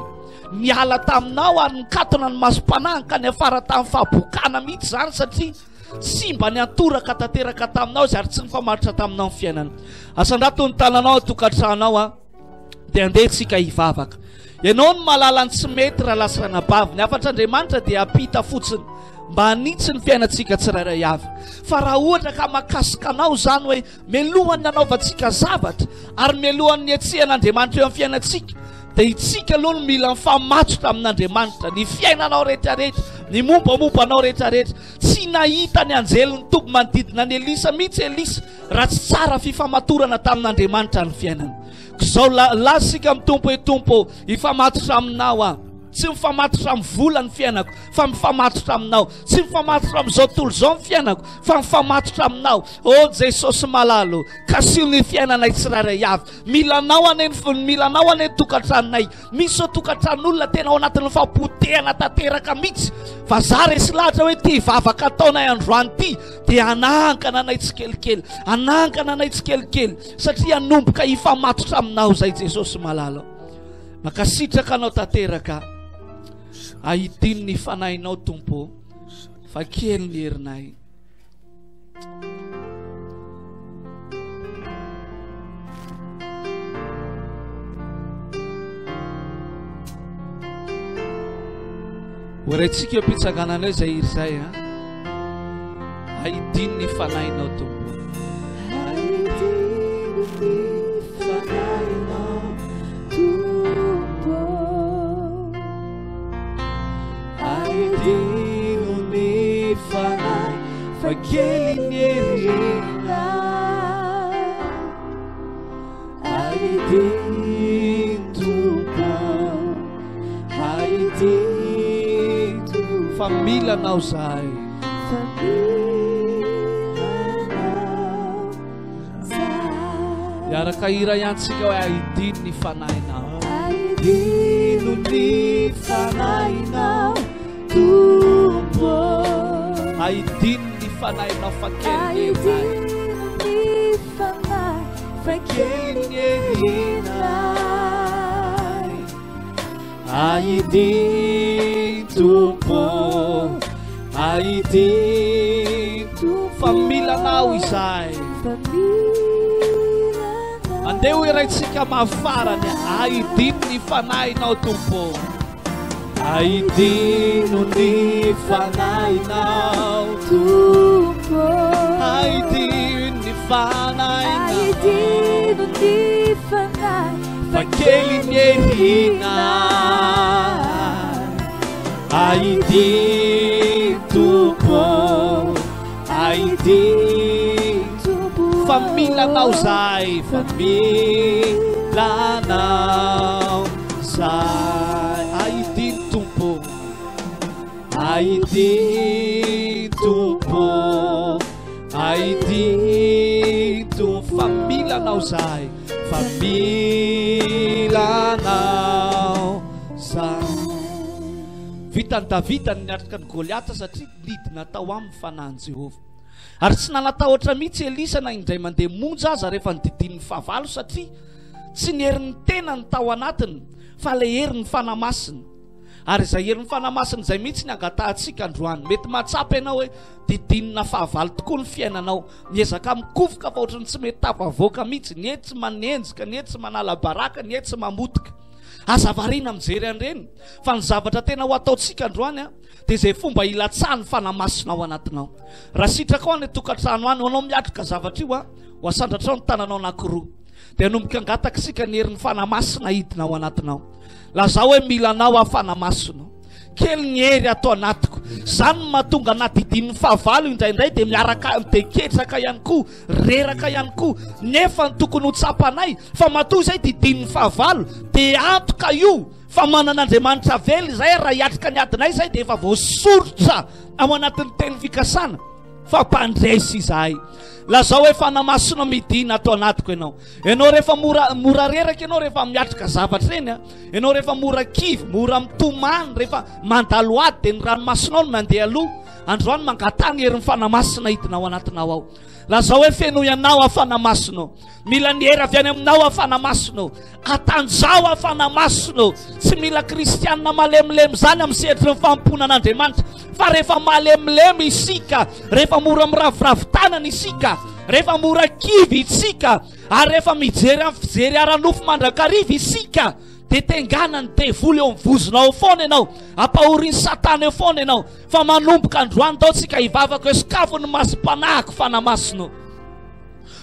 Niala taminao ary nikatona ny masom-panahiny ka niafara tamin'ny fahabokana mihitsy izany satria tsy mba niantoraka tanteraka taminao izy ary tsy nifamatotra taminao ny fiainana. Asandrato ny tananao an-tokantranao a. Dia andeha tsika hivavaka. Ianao no mahalala ny tsy mety rahalahy sy ranabavy. Ny hafatr'Andriamanitra dia ampita fotsiny mba hanitsy ny fiainantsika tsirairay avy. Fa raha ohatra ka makasika anao izany hoe mialohan'ny hanaovantsika zavatra ary mialohan'ny nihetsehan'Andriamanitra eo amin'ny fiainantsika, dia itsika aloha no mila mifamatotra amin'Andriamanitra, ny fiainanao rehetrarehetra, ny mombamomba anao rehetrarehetra. Tsy nahita ny anjelin'ny Tompo manodidina an'i Elisa mihitsy Elisa raha tsy tsara fifamatorana tamin'Andriamanitra ny fiainany. K'izao laza isika amin'ny Tompo hoe, Tompo ô, hifamatotra aminao aho. Tsy mifamatotra amin'ny vola ny fiainako, fa mifamatotra aminao. Tsy mifamatotra amin'izao tontolo izao ny fiainako, fa mifamatotra aminao. Ô Jesosy malala ô, kasiho ny fiainanay tsirairay avy. Mila anao anie ny, mila anao anie ny tokantranonay. Misy izao tokantranon'olona tena ao anatin'ny fahapotehana tanteraka mihitsy. Fa za resy lahatra hoe ity vavaka ataonay androany ity dia hanangana anay tsikelikely, hanangana anay tsikelikely, satria hanomboka hifamatotra aminao izay Jesosy malala. Mankasitraka anao tanteraka. Ahidino ny fanahinao Tompo, fa kely ny herinay. Ho raintsika eo am-pitsanganana eo izay hira izay a. Ahidino ny fanahinao Tompo. Ahidino ny fanahinao Tompo. Ahidino ny fanahy fa kely ny herinay. Ahidino Tompo. Ahidino Fa mila anao zahay. Fa mila anao zahay. Hiaraka hira ihany tsika hoe ahidino ny fanahinao. Aidino ny fanahinao Tompo. Aidino ny fanahinao fa kely ny herinay. Aidino ny fanahy fa kely ny herinay. Aidino Tompo, aidino Tompo. Fa mila anao izahay. Fa mila anao. Andeha ho iraintsika mafy farany. Aidino ny fanahinao Tompo. Aidino ny fanahinao. Tompo. Aidino ny fanahinao. Aidino ny fanahy Fa kely ny herinay. Aidino Tompo. Aidino Tompo. Fa mila anao zahay, fa mila anao zahay. Aidino Tompo, aidino Tompo, aidino Tompo. Fa mila anao zahay, fa mila anao zahay. Vitan'i Davida ny niatrika an'i Goliata satria nidina tao aminy ny fanahin'i Jehovah. Ary tsy nanatahotra mihitsy Elisa na indray mandeha monja aza rehefa nodidinin'ny fahavalo satria tsy ny herin'ny tenany tao anatiny fa ilay herin'ny Fanahy Masina. Ary izay herin'ny Fanahy Masina izay mihitsy ny angatahantsika androany. Mety mahatsapa ianao hoe didinina fahavalo tokoa ny fiainanao. Miezaka mikofoka fa ohatran'ny tsy mety tafavoaka mihitsy. Ny etsy manenjika, ny etsy manala baraka, ny etsy mamotika. Aza variana mijery an'ireny fa ny zavatra tena ho ataontsika androany a dia izay fomba hilatsahan'ny Fanahy Masina ao anatinao. Raha sitrakao any an-tokantrano any, ho anao miatrika zavatra io a, ho asandratrao ny tananao anankiroa. Dia hanomboka hangataka isika ny herin'ny Fanahy Masina hidina ao anatinao. Lazao hoe mila anao aho Fanahy Masina. Kely ny hery ato anatiko. Izany no mahatonga na didin'ny fahavalo indraindray dia miaraka dia ketraka ihany koa, reraka ihany koa. Nefa ny tokony ho tsapanay fa matoa izay didin'ny fahavalo dia antoka io fa manana Andriamanitra velona izay ary raha hiatrika ny adinay izay dia efa voasoritra ao anatin'ny teny fikasana fa mpandresy izahay. Lazao hoe Fanahy Masina midina ato anatiko ianao. Ianao rehefa mora mora reraka ianao rehefa miatrika zavatra ireny a. Ianao rehefa mora kivy, mora mitomany, rehefa mandalo ady dia ny ranomasonao no mandeha aloha. Androany mangataha ny herin'ny Fanahy Masina hidina ao anatinao ao. Lazao hoe fenoy anao aho Fanahy Masina ô. Mila ny hery avy any aminao aho Fanahy Masina ô. Atanjaho aho Fanahy Masina ô. Tsy mila kristianina malemilemy izany amin'ny sehatry ny fanompoana an'Andriamanitra. Fa rehefa malemilemy isika, rehefa mora miraviravy tanana isika, rehefa mora kivy isika, ary rehefa mijery amin'ny fijery ara-nofo mandrakariva isika, dia tengana ny devoly eo amin'ny vozonao foana ianao, ampahorin'i Satana eo foana ianao. Fa manomboka androany tao tsika hivavaka hoe sokafo ny masom-panahiko Fanahy Masina ô.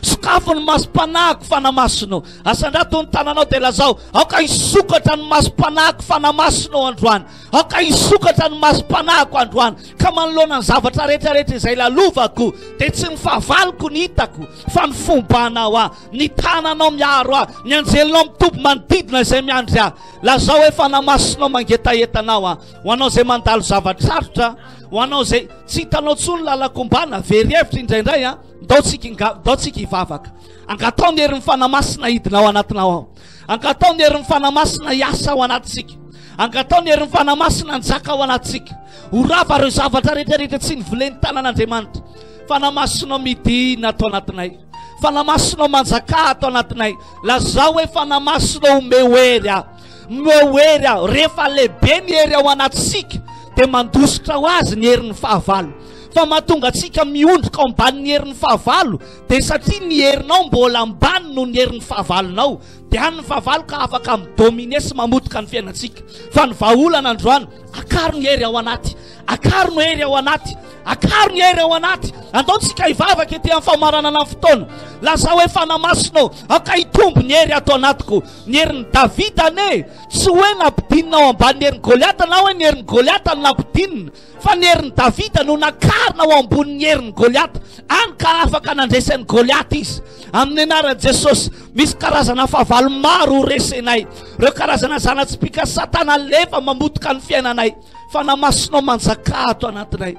Sokafo ny masom-panahiko Fanahy Masina ô. Asandrato ny tananao dia lazao, aoka hisokatra ny masom-panahiko Fanahy Masina ô androany. Aoka hisokatra ny masom-panahiko androany, ka manoloana ny zavatra rehetra rehetra izay lalovako, dia tsy ny fahavaloko ny hitako, fa ny fombanao ahy, ny tananao miaro ahy, ny anjelinao mitoby manodidina izay miandry ahy. Lazao hoe Fanahy Masinao mangetaheta anao aho. Ho anao izay mandalo zava-tsarotra, ho anao izay tsy hitanao intsony lalan-kombana, very hevitra indraindray an, ndao tsika inga, ndao tsika hivavaka. Angatao ny herin'ny Fanahy Masina hidina ao anatinao ao. Angatao ny herin'ny Fanahy Masina hiasa ao anatintsika. Angatao ny herin'ny Fanahy Masina hanjaka ao anatintsika. Ho rava ireo zavatra rehetra rehetra tsy nivolen'ny tanan'Andriamanitra. Fanahy Masinao midina ato anatinay. Fanahy Masinao manjakà ato anatinay. Lazao hoe Fanahy Masinao omeo hery aho. Omeo hery aho. Rehefa lehibe ny hery ao anatintsika dia mandositra ho azy ny herin'ny fahavalo. Fa mahatonga antsika miondrika ao ambanin'ny herin'ny fahavalo dia satria ny herinao mbola ambany noho ny herin'ny fahavalonao. Dia any ny fahavalo ka afaka mi-dominer sy mamotika ny fiainantsika. Fa ny vahaolana androany, akaro ny hery ao anaty. Akaro ny hery ao anaty. Akaro ny hery ao anaty. Andao tsika hivavaka ety amin'ny famaranana ny fotoana. Lazao hoe Fanahy Masina ô, aoka hitombo ny hery ato anatiko. Ny herin'i Davida anie tsy hoe nampidinina ao ambanin'ny herin'i Goliata na hoe ny herin'i Goliata no nampidinina. Fa ny herin'i Davida no nakarina ho ambonin'ny herin'i Goliata, hany ka afaka nandresy an'i Goliata izy. Amin'ny anaran'i Jesosy, misy karazana fahavalo maro ho resenay. Ireo karazana zana-tsipìka Satana alefa mamotika ny fiainanay. Fanahy Masinao manjakà ato anatinay.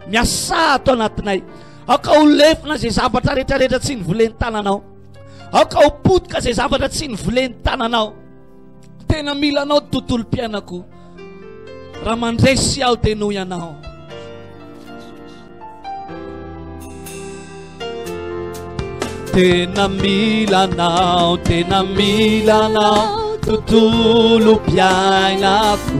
Miasà ato anatinay. Aoka ho lefona izay zavatra rehetrarehetra tsy nivolen'ny tananao. Aoka ho potika izay zavatra tsy nivolen'ny tananao. Tena mila anao ny tontolom-piainako. Raha mandresy aho dia noho ianao. Tena mila anao, tena mila anao, tontolom-piainako.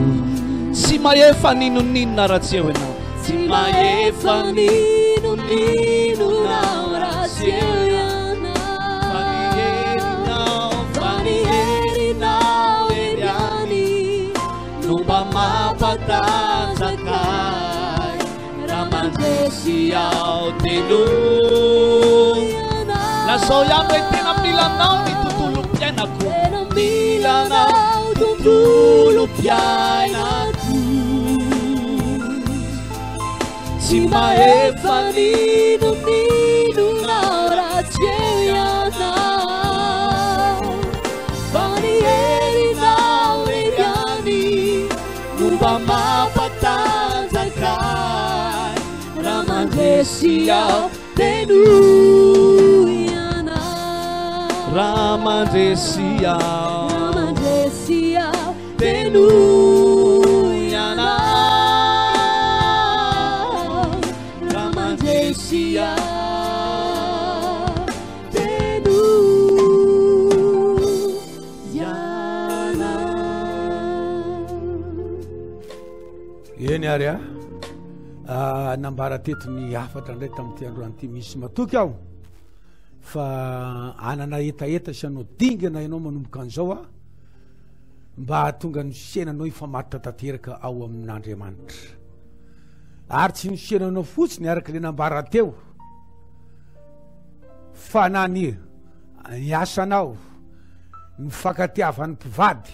Tsy mahefa n'inon'inona raha tsy eo ianao. Tsy mahefa n'inon'inona raha tsy eo ianao. Fa ny herinao, fa ny herinao irery ihany no mba mampatanjaka ahy. Raha mandresy aho dia noho Lazao ihany hoe tena mila anao ny tontolom-piainako. Tena mila anao tontolom-piainako. Tsy mahefa n'inon'inona raha tsy eo ianao. Fa ny herinao irery ihany no mba mampatanjaka ahy. Raha mandresy aho dia noho ianao. Raha mandresy aho. Raha mandresy aho dia noho ianao. Raha mandresy aho dia noho ianao. Eny ary a. Ah, nambara teto ny hafatra indray tamin'ity androany ity. Misy matoky aho fa hanana hetaheta sy hanao dingana ianao manomboka an'izao a, mba hahatonga ny fiainanao hifamatotra tanteraka ao amin'Andriamanitra. Ary tsy ny fiainanao fotsiny araka ilay nambara teo, fa na ny ny asanao, ny fankatiavan'ny mpivady,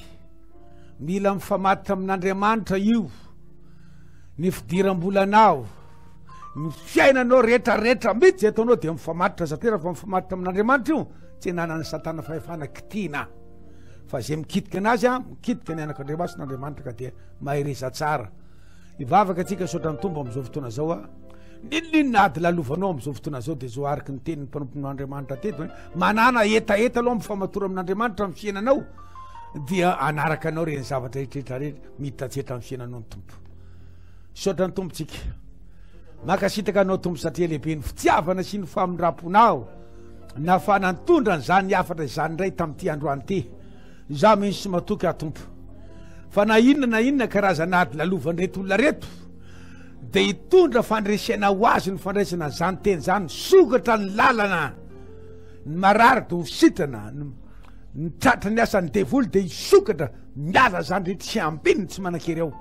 mila mifamatotra amin'Andriamanitra io. Ny fidiram-bolanao, ny fiainanao rehetra rehetra mihitsy izay ataonao dia mifamatotra satria raha vao mifamatotra amin'Andriamanitra io, tsy ananan'i Satana fahefana kitihina. Fa izay mikitika anazy, mikitika ny anak'Andriamasina Andriamanitra ka dia mahereza tsara. Hivavaka antsika hisaotra ny Tompo amin'izao fotoana izao a. N'inon'inona ady lalovanao amin'izao fotoana izao dia izao araka ny tenin'ny mpanompon'Andriamanitra teto hoe manana hetaheta aloha mifamatora amin'Andriamanitra amin'ny fiainanao dia hanaraka anao ireny zavatra rehetra rehetra miditra tsetra amin'ny fiainanao ny Tompo. Misaotra ny Tompo tsika. Mankasitraka anao Tompo satria lehibe ny fitiavana sy ny famindram-ponao nahafahana nitondra an'izany hafatra izany indray tamin'ity androany ity. Izaho mino sy matoky aho Tompo fa na inona na inona karazana ady lalovan'ireto olona ireto dia hitondra fandresena ho azy ny fandraisana an'izany teny izany, misokatra ny lalana, ny marary dia ho sitrana, ny tratra ny asan'ny devoly dia hisokatra, miala izany rehetra sy ambininy tsy manan-kery ao.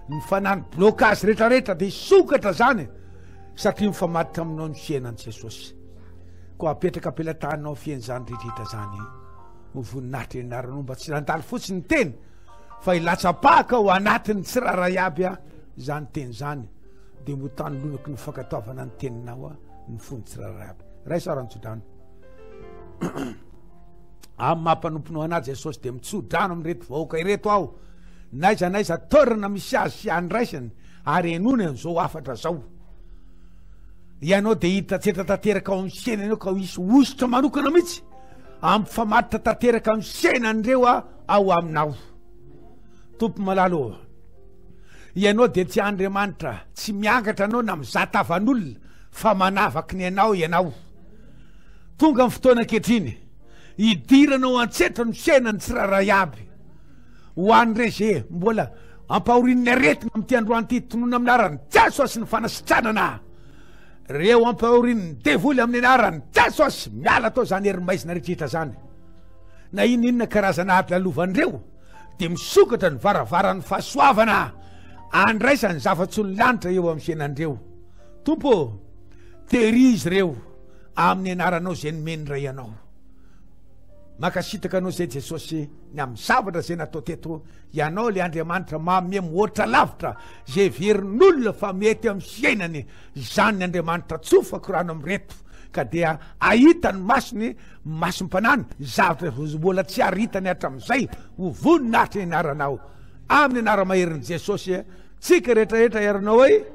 Ny fanahy blocage rehetra rehetra dia hisokatra izany satria mifamatotra aminao ny fiainan'i Jesosy. Koa apetraka am-pelatahanao fiain'izany rehetra izany ho voninahitry ny anaranao mba tsy nandalo fotsiny ny teny fa hilatsa-paka ao anatin'ny tsirairay aby izany teny izany dia ho tanolonako ny fankatoavana ny teninao ny fon'ny tsirairay aby. Raiso ary ny tsodrano. Amin'ny maha mpanomponao anah Jesosy dia mitsodrano amin'ireto vahoaka ireto aho n'aiza n'aiza toerana misy azy sy andraisany ary henoiny an'izao hafatra zao. Ianao dia hiditra tsetra tanteraka ao amin'ny fiainana eo ka ho hisy hosotra manokana mihitsy ampifamatotra tanteraka amin'ny fiainan'ireo ao aminao. Tompo malala ô, Ianao dia tsy Andriamanitra tsy miangatra anao na mizaha tavan'olona fa manavaky ny anao Ianao. Tonga ny fotoana ankehitriny hidiranao an-tsetra ny fiainan'ny tsirairay aby. Ho an'ireo izay mbola ampahorian'ny aretina amin'ity androany ity, tononina amin'ny anaran'i Jesosy ny fanasitranana. Ireo ampahorian'ny devoly amin'ny anaran'i Jesosy, miala tao izany hery maizina rehetra izany. Na inona inona karazana ady lalovan'ireo, dia misokatra ny varavaran'ny fahasoavana andraisany zava-tsoan'ny lanitra eo amin'ny fiainan'ireo. Tompo ô, tehirizo ireo amin'ny anaranao izay nomen'ny Ray anao. Mankasitraka anao izay Jesosy ny amin'ny zavatra izay natao teto. Ianao ilay Andriamanitra manome mihoatra lavitra izay heverin'olona fa mety amin'ny fiainany. Izany ny Andriamanitra tsofako rano amin'ireto ka dia ahita ny masony masom-panany zavatra mbola tsy ary hitany hatramin'izay. Ho voninahitry ny anaranao. Amin'ny anara-maherin'i Jesosy tsika rehetra rehetra hiaranao hoe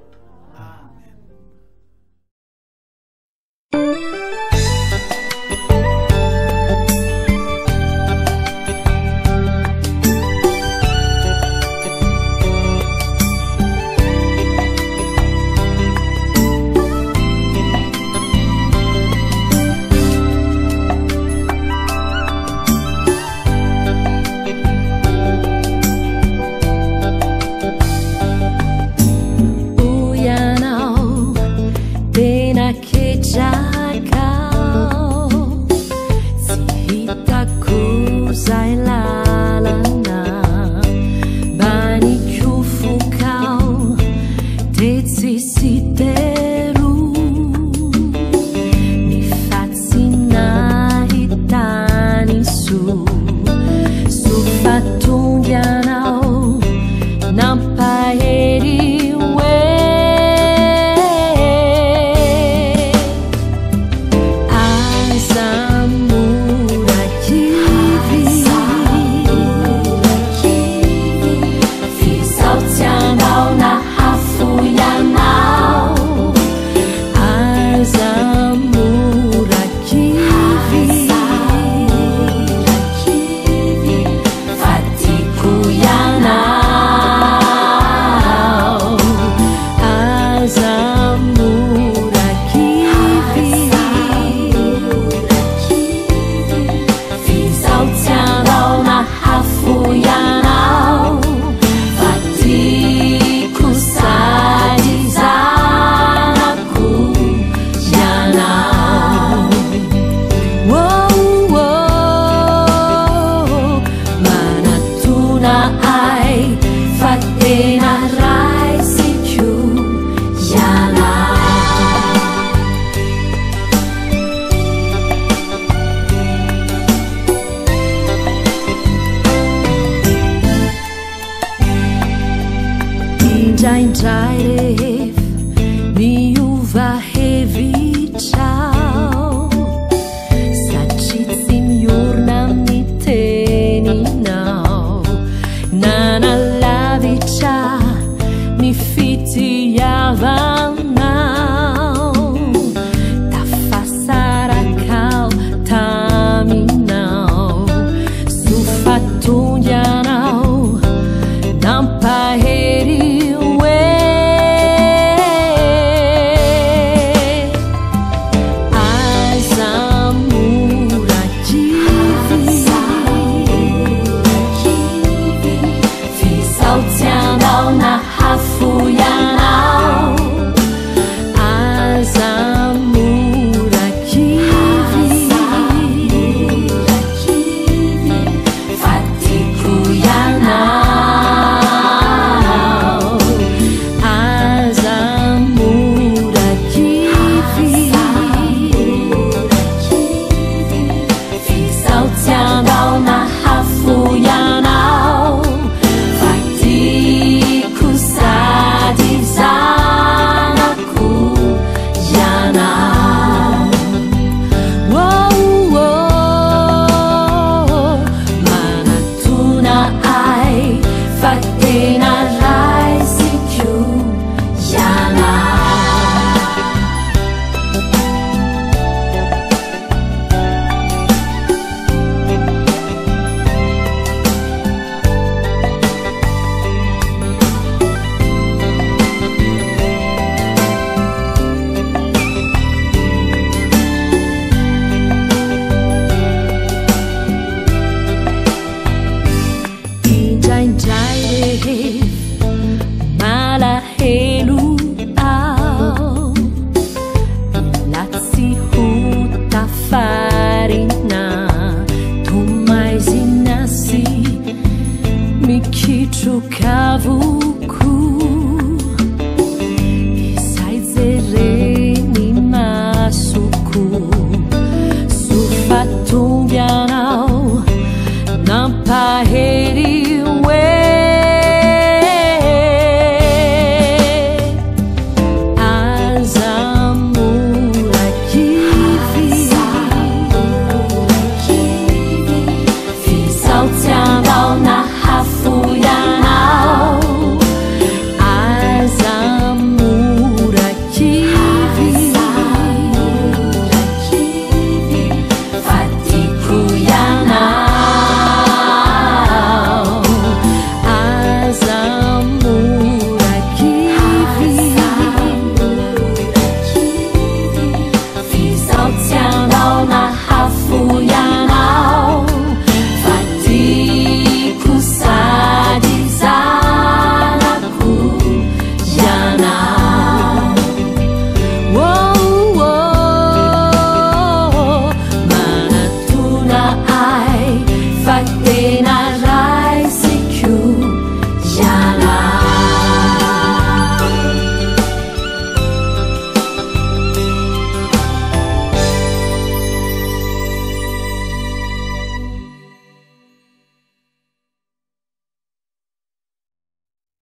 Aza mora kivy. F'izaho tsy handao na hafoy anao. Aza mora kivy. Fa tiako ianao. Aza mora kivy. F'izaho tsy handao na hafoy anao. Fa tiako sady zanako ianao. Oh, oh, Manatona ahy fa tena raisiko ianao. Indraindray rehefa